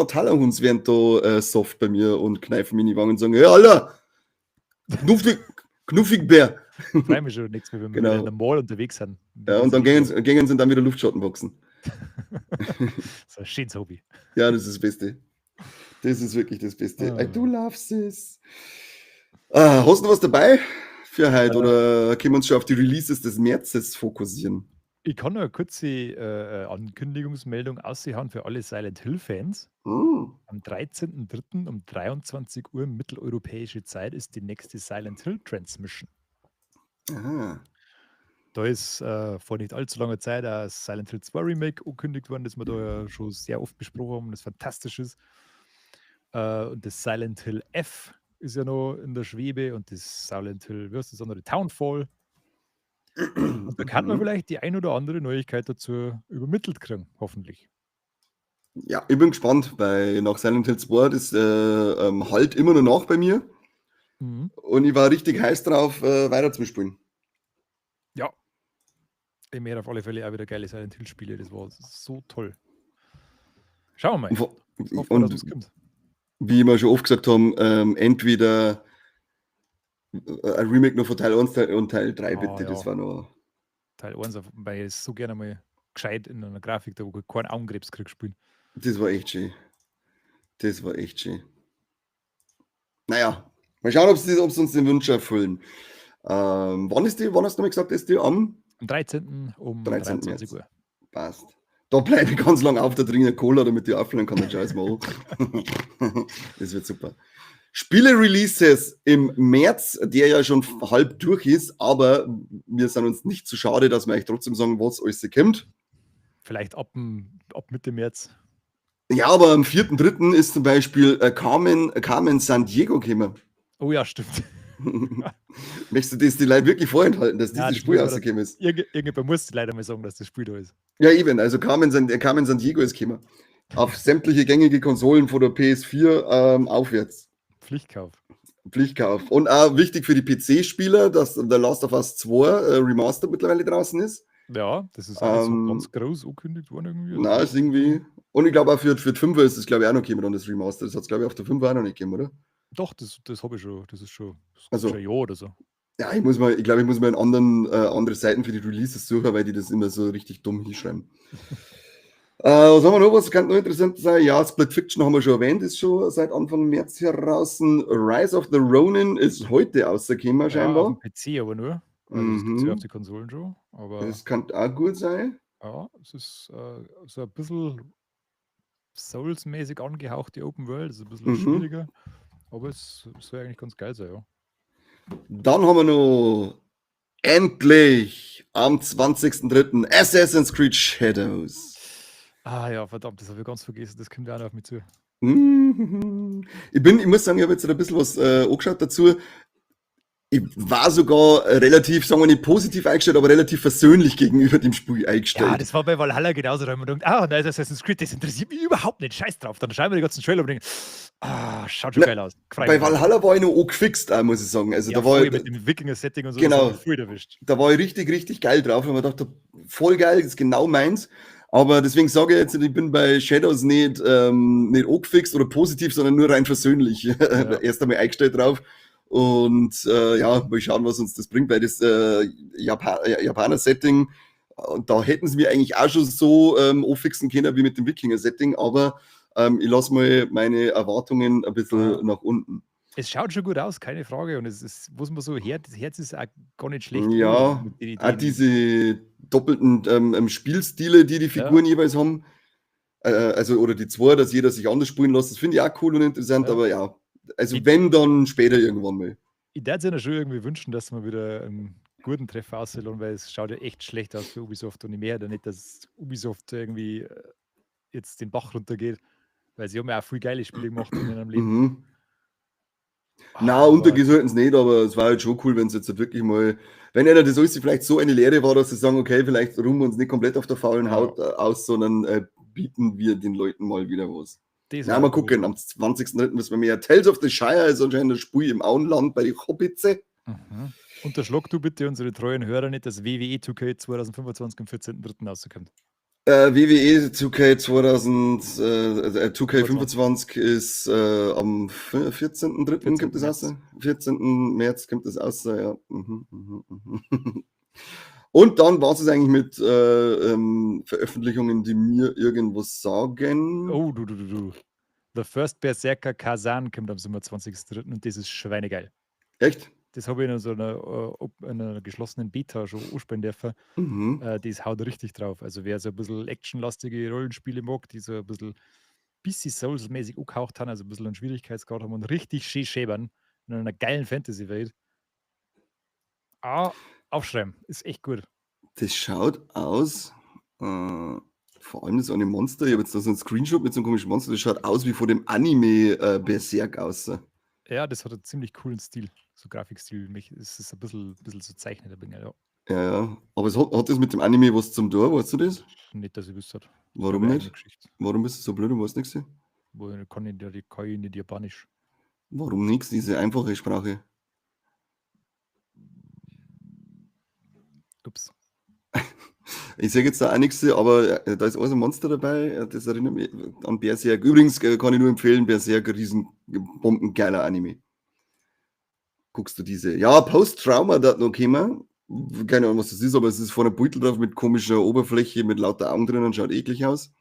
Talahunds werden da soft bei mir und kneifen mir in die Wangen und sagen, hey, Alter, knuffig Bär. Ich freue mich schon nächstes Mal, wenn wir wieder in der Mall unterwegs sind. Ja, und dann gehen sie dann wieder Luftschatten boxen. Das ist ein schönes Hobby. Ja, das ist das Beste. Das ist wirklich das Beste. I do love this. Ah, hast du was dabei für heute oder können wir uns schon auf die Releases des Märzes fokussieren? Ich kann noch eine kurze Ankündigungsmeldung raushauen für alle Silent Hill-Fans. Am 13.03 um 23 Uhr mitteleuropäische Zeit ist die nächste Silent Hill Transmission. Da ist vor nicht allzu langer Zeit ein Silent Hill 2 Remake angekündigt worden, das wir da ja schon sehr oft besprochen haben und das fantastisch ist. Und das Silent Hill F ist ja noch in der Schwebe und das Silent Hill, wie heißt das andere? Townfall. Und da kann man vielleicht die ein oder andere Neuigkeit dazu übermittelt kriegen, hoffentlich. Ja, ich bin gespannt, weil nach Silent Hill 2, das halt immer noch nach bei mir. Und ich war richtig heiß drauf, weiterzuspielen. Ja. Ich möchte auf alle Fälle auch wieder geile Silent Hill Spiele, das war so toll. Schauen wir mal. Und, Hoffen wir, dass kommt. Wie wir schon oft gesagt haben, entweder ein Remake noch von Teil 1 und Teil 3, bitte, ja. Das war noch. Teil 1, weil ich so gerne mal gescheit in einer Grafik, da wo ich keinen Augenkrebs krieg, spielen. Das war echt schön. Das war echt schön. Naja, mal schauen, ob sie uns den Wunsch erfüllen. Wann ist die, wann hast du mal gesagt, ist die am? Am 13. um 13. 23 Uhr. Passt. Da bleibe ich ganz lang auf, da trinke ich Cola, damit ich aufhören kann. Dann schau ich mal an. Das wird super. Spiele-Releases im März, der ja schon halb durch ist, aber wir sind uns nicht zu schade, dass wir euch trotzdem sagen, was alles kommt. Vielleicht ab Mitte März. Ja, aber am 4.3. ist zum Beispiel Carmen San Diego gekommen. Oh ja, stimmt. Möchtest du das die Leute wirklich vorenthalten, dass dieses Spiel rausgekommen ist? Irgendjemand muss leider mal sagen, dass das Spiel da ist. Ja, eben. Also Carmen San Diego ist gekommen. Auf sämtliche gängige Konsolen von der PS4 aufwärts. Pflichtkauf. Pflichtkauf. Und auch wichtig für die PC-Spieler, dass The Last of Us 2 Remastered mittlerweile draußen ist. Ja, das ist auch so ganz groß angekündigt worden irgendwie. Nein, ist irgendwie. Und ich glaube auch für die 5er ist es, glaube ich, auch noch gekommen, dann das Remaster. Das hat es, glaube ich, auf der 5er auch noch nicht gegeben, oder? Doch, das habe ich schon. Das ist schon, das schon ein Jahr oder so. Ja, ich glaube, ich muss mal andere Seiten für die Releases suchen, weil die das immer so richtig dumm hinschreiben. Was haben wir noch? Was kann noch interessant sein? Ja, Split Fiction haben wir schon erwähnt, ist schon seit Anfang März heraus. Rise of the Ronin ist heute rausgekommen, scheinbar. Ja, auf dem PC aber nur. Also das gibt es ja auf die Konsolen schon. Aber das kann auch gut sein. Ja, es ist so ein bisschen Souls-mäßig angehauchte Open World, ist ein bisschen schwieriger. Aber es soll eigentlich ganz geil sein, ja. Dann haben wir noch endlich am 20.03. Assassin's Creed Shadows. Ah ja, verdammt, das habe ich ganz vergessen. Das kommt auch noch auf mich zu. Ich muss sagen, ich habe jetzt ein bisschen was angeschaut dazu. Ich war sogar relativ, sagen wir nicht positiv eingestellt, aber relativ versöhnlich gegenüber dem Spiel eingestellt. Ja, das war bei Valhalla genauso. Da haben wir gedacht, nein, Assassin's Creed, das interessiert mich überhaupt nicht. Scheiß drauf. Dann schauen wir die ganzen Trailer und denken, schaut schon geil aus. Bei Valhalla war ich noch angefixt, auch, muss ich sagen. Also, ja, da war ich, mit dem Wikinger-Setting und so, genau, das voll erwischt. Da war ich richtig, richtig geil drauf. Und mir dachte, voll geil, das ist genau meins. Aber deswegen sage ich jetzt, ich bin bei Shadows nicht angefixt oder positiv, sondern nur rein versöhnlich. Ja. Erst einmal eingestellt drauf. Und ja, mal schauen, was uns das bringt, weil das Japaner-Setting, und da hätten sie mir eigentlich auch schon so anfixen können wie mit dem Wikinger-Setting, aber ich lasse mal meine Erwartungen ein bisschen nach unten. Es schaut schon gut aus, keine Frage. Und es ist, was man so hört, das Herz ist auch gar nicht schlecht. Ja, auch diese doppelten Spielstile, die die Figuren jeweils haben, also oder die zwei, dass jeder sich anders spielen lässt, das finde ich auch cool und interessant, aber ja. Also wenn, dann später irgendwann mal. Ich würde es ihnen schon irgendwie wünschen, dass wir wieder einen guten Treffer aussehen, weil es schaut ja echt schlecht aus für Ubisoft und ich merke ja nicht, dass Ubisoft irgendwie jetzt den Bach runtergeht, weil sie haben ja auch viel geile Spiele gemacht in ihrem Leben. Mhm. Na, untergehen sollten sie nicht, aber es war halt schon cool, wenn es jetzt wirklich mal, wenn einer das alles vielleicht so eine Lehre war, dass sie sagen, okay, vielleicht ruhen wir uns nicht komplett auf der faulen Haut aus, sondern bieten wir den Leuten mal wieder was. Na, mal gucken, am 20.03. wissen wir mehr. Tales of the Shire ist anscheinend ein Spiel im Auenland bei den Hobbitze. Mhm. Unterschlag du bitte unsere treuen Hörer nicht, dass WWE 2K 2025 am 14.03. rauskommt. WWE 2K 2K25 ist am 14.03. kommt das raus. 14. März kommt das raus, ja. Und dann war es eigentlich mit Veröffentlichungen, die mir irgendwas sagen. Oh, du. The First Berserker Khazan kommt am 27.03. und das ist schweinegeil. Echt? Das habe ich in so einer geschlossenen Beta schon anspielen dürfen. Mhm. Das haut richtig drauf. Also wer so ein bisschen actionlastige Rollenspiele mag, die so ein bisschen Souls-mäßig angehaucht haben, also ein bisschen einen Schwierigkeitsgrad haben und richtig schön schäbern in einer geilen Fantasy-Welt. Ah, aufschreiben, ist echt gut. Das schaut aus, vor allem das eine Monster, ich habe jetzt da so einen Screenshot mit so einem komischen Monster, das schaut aus wie vor dem Anime Berserk aus. Ja, das hat einen ziemlich coolen Stil, so Grafikstil. Es ist ein bisschen so zeichnet, ja. Ja, ja. Aber es hat das mit dem Anime was zum tun, weißt du das? Nicht, dass ich wüsste. Warum nicht? Warum bist du so blöd und weißt nichts? Wo kann ich nicht Japanisch. Warum nichts? Diese einfache Sprache. Ups. Ich sage jetzt da auch nichts, aber da ist alles ein Monster dabei. Das erinnert mich an Berserk. Übrigens kann ich nur empfehlen, Berserk, riesen bombengeiler Anime. Guckst du diese? Ja, Post-Trauma, da hat noch kommen. Keine Ahnung, was das ist, aber es ist vorne ein Beutel drauf mit komischer Oberfläche, mit lauter Augen drinnen, schaut eklig aus.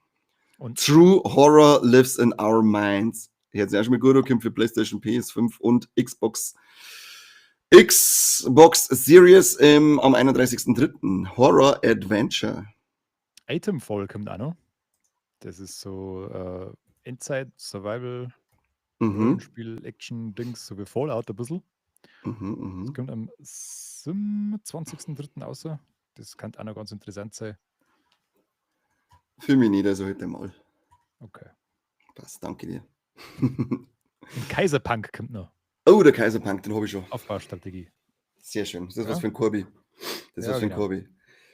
Und True Horror Lives in Our Minds. Hört sich auch schon mal gut an, kommt für PlayStation, PS5 und Xbox. Xbox Series am 31.03. Horror Adventure. Atomfall kommt auch noch. Das ist so Endzeit, Survival, Rollenspiel, Action, Dings, so wie Fallout ein bisschen. Das kommt am 27.03. raus. Das kann auch noch ganz interessant sein. Für mich nicht, also heute mal. Okay. Passt, danke dir. Und Kaiserpunk kommt noch. Oh, der Kaiserpunk, den hab ich schon. Aufbaustrategie. Sehr schön. Das ist was Ja. für ein Corby. Das ist Ja, was für ein genau. Corby.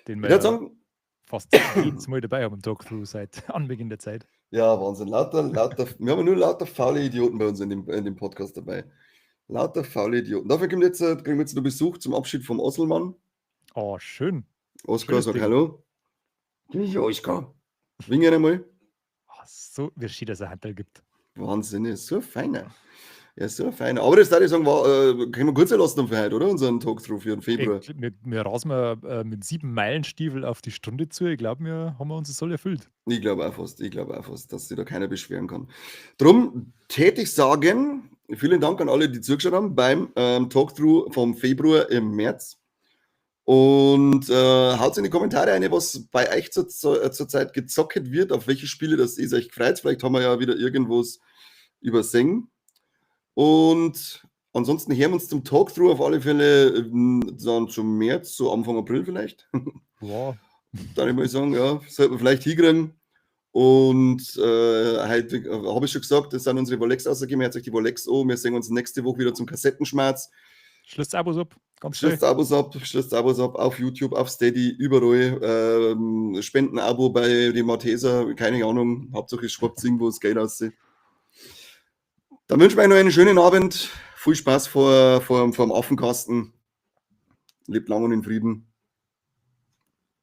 Den Ich wir würd sagen, fast jedes Mal dabei haben im Talk-Through seit Anbeginn der Zeit. Ja, Wahnsinn. Wir haben nur lauter faule Idioten bei uns in dem Podcast dabei. Lauter faule Idioten. Dafür kriegen wir jetzt noch Besuch zum Abschied vom Osselmann. Oh, schön. Oskar, Schönes sag Ding. Hallo. Ja, Oskar. Wink einmal. Oh, so, wie schön, dass es ein Handel gibt. Wahnsinn, ist so feiner. Ja, so fein. Aber das würde ich sagen, können wir kurz erlassen für heute, oder? Unseren Talk-Through für den Februar. Ey, wir rasen mit 7 Meilenstiefel auf die Stunde zu. Ich glaub, wir haben uns das soll erfüllt. Ich glaub auch fast, ich glaub auch fast, dass sich da keiner beschweren kann. Drum tät ich sagen, vielen Dank an alle, die zugeschaut haben beim Talk-Through vom Februar im März. Und haut in die Kommentare rein, was bei euch zur Zeit gezockt wird, auf welche Spiele das ihr euch freut. Vielleicht haben wir ja wieder irgendwas übersehen. Und ansonsten hören wir uns zum Talk-Through auf alle Fälle dann zum März, so Anfang April vielleicht. Wow. Dann ich mal sagen, ja, sollten wir vielleicht hinkriegen. Und heute habe ich schon gesagt, das sind unsere Volex rausgegeben. Hört euch die Volex an. Wir sehen uns nächste Woche wieder zum Kassettenschmerz. Schließt Abos ab. Ganz Schließt schnell. Abos ab, schließt Abos ab auf YouTube, auf Steady, überall. Spendenabo bei den Malteser, keine Ahnung. Hauptsache es schwappt irgendwo das Geld aus. Dann wünschen wir euch noch einen schönen Abend. Viel Spaß vor dem Affenkasten. Lebt lang und in Frieden.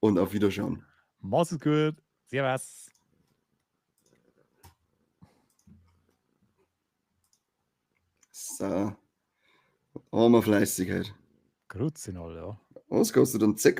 Und auf Wiederschauen. Macht's gut. Servus. So. Haben wir fleißig heute. Grüezi alle, ja. Was kostet ein Zecker?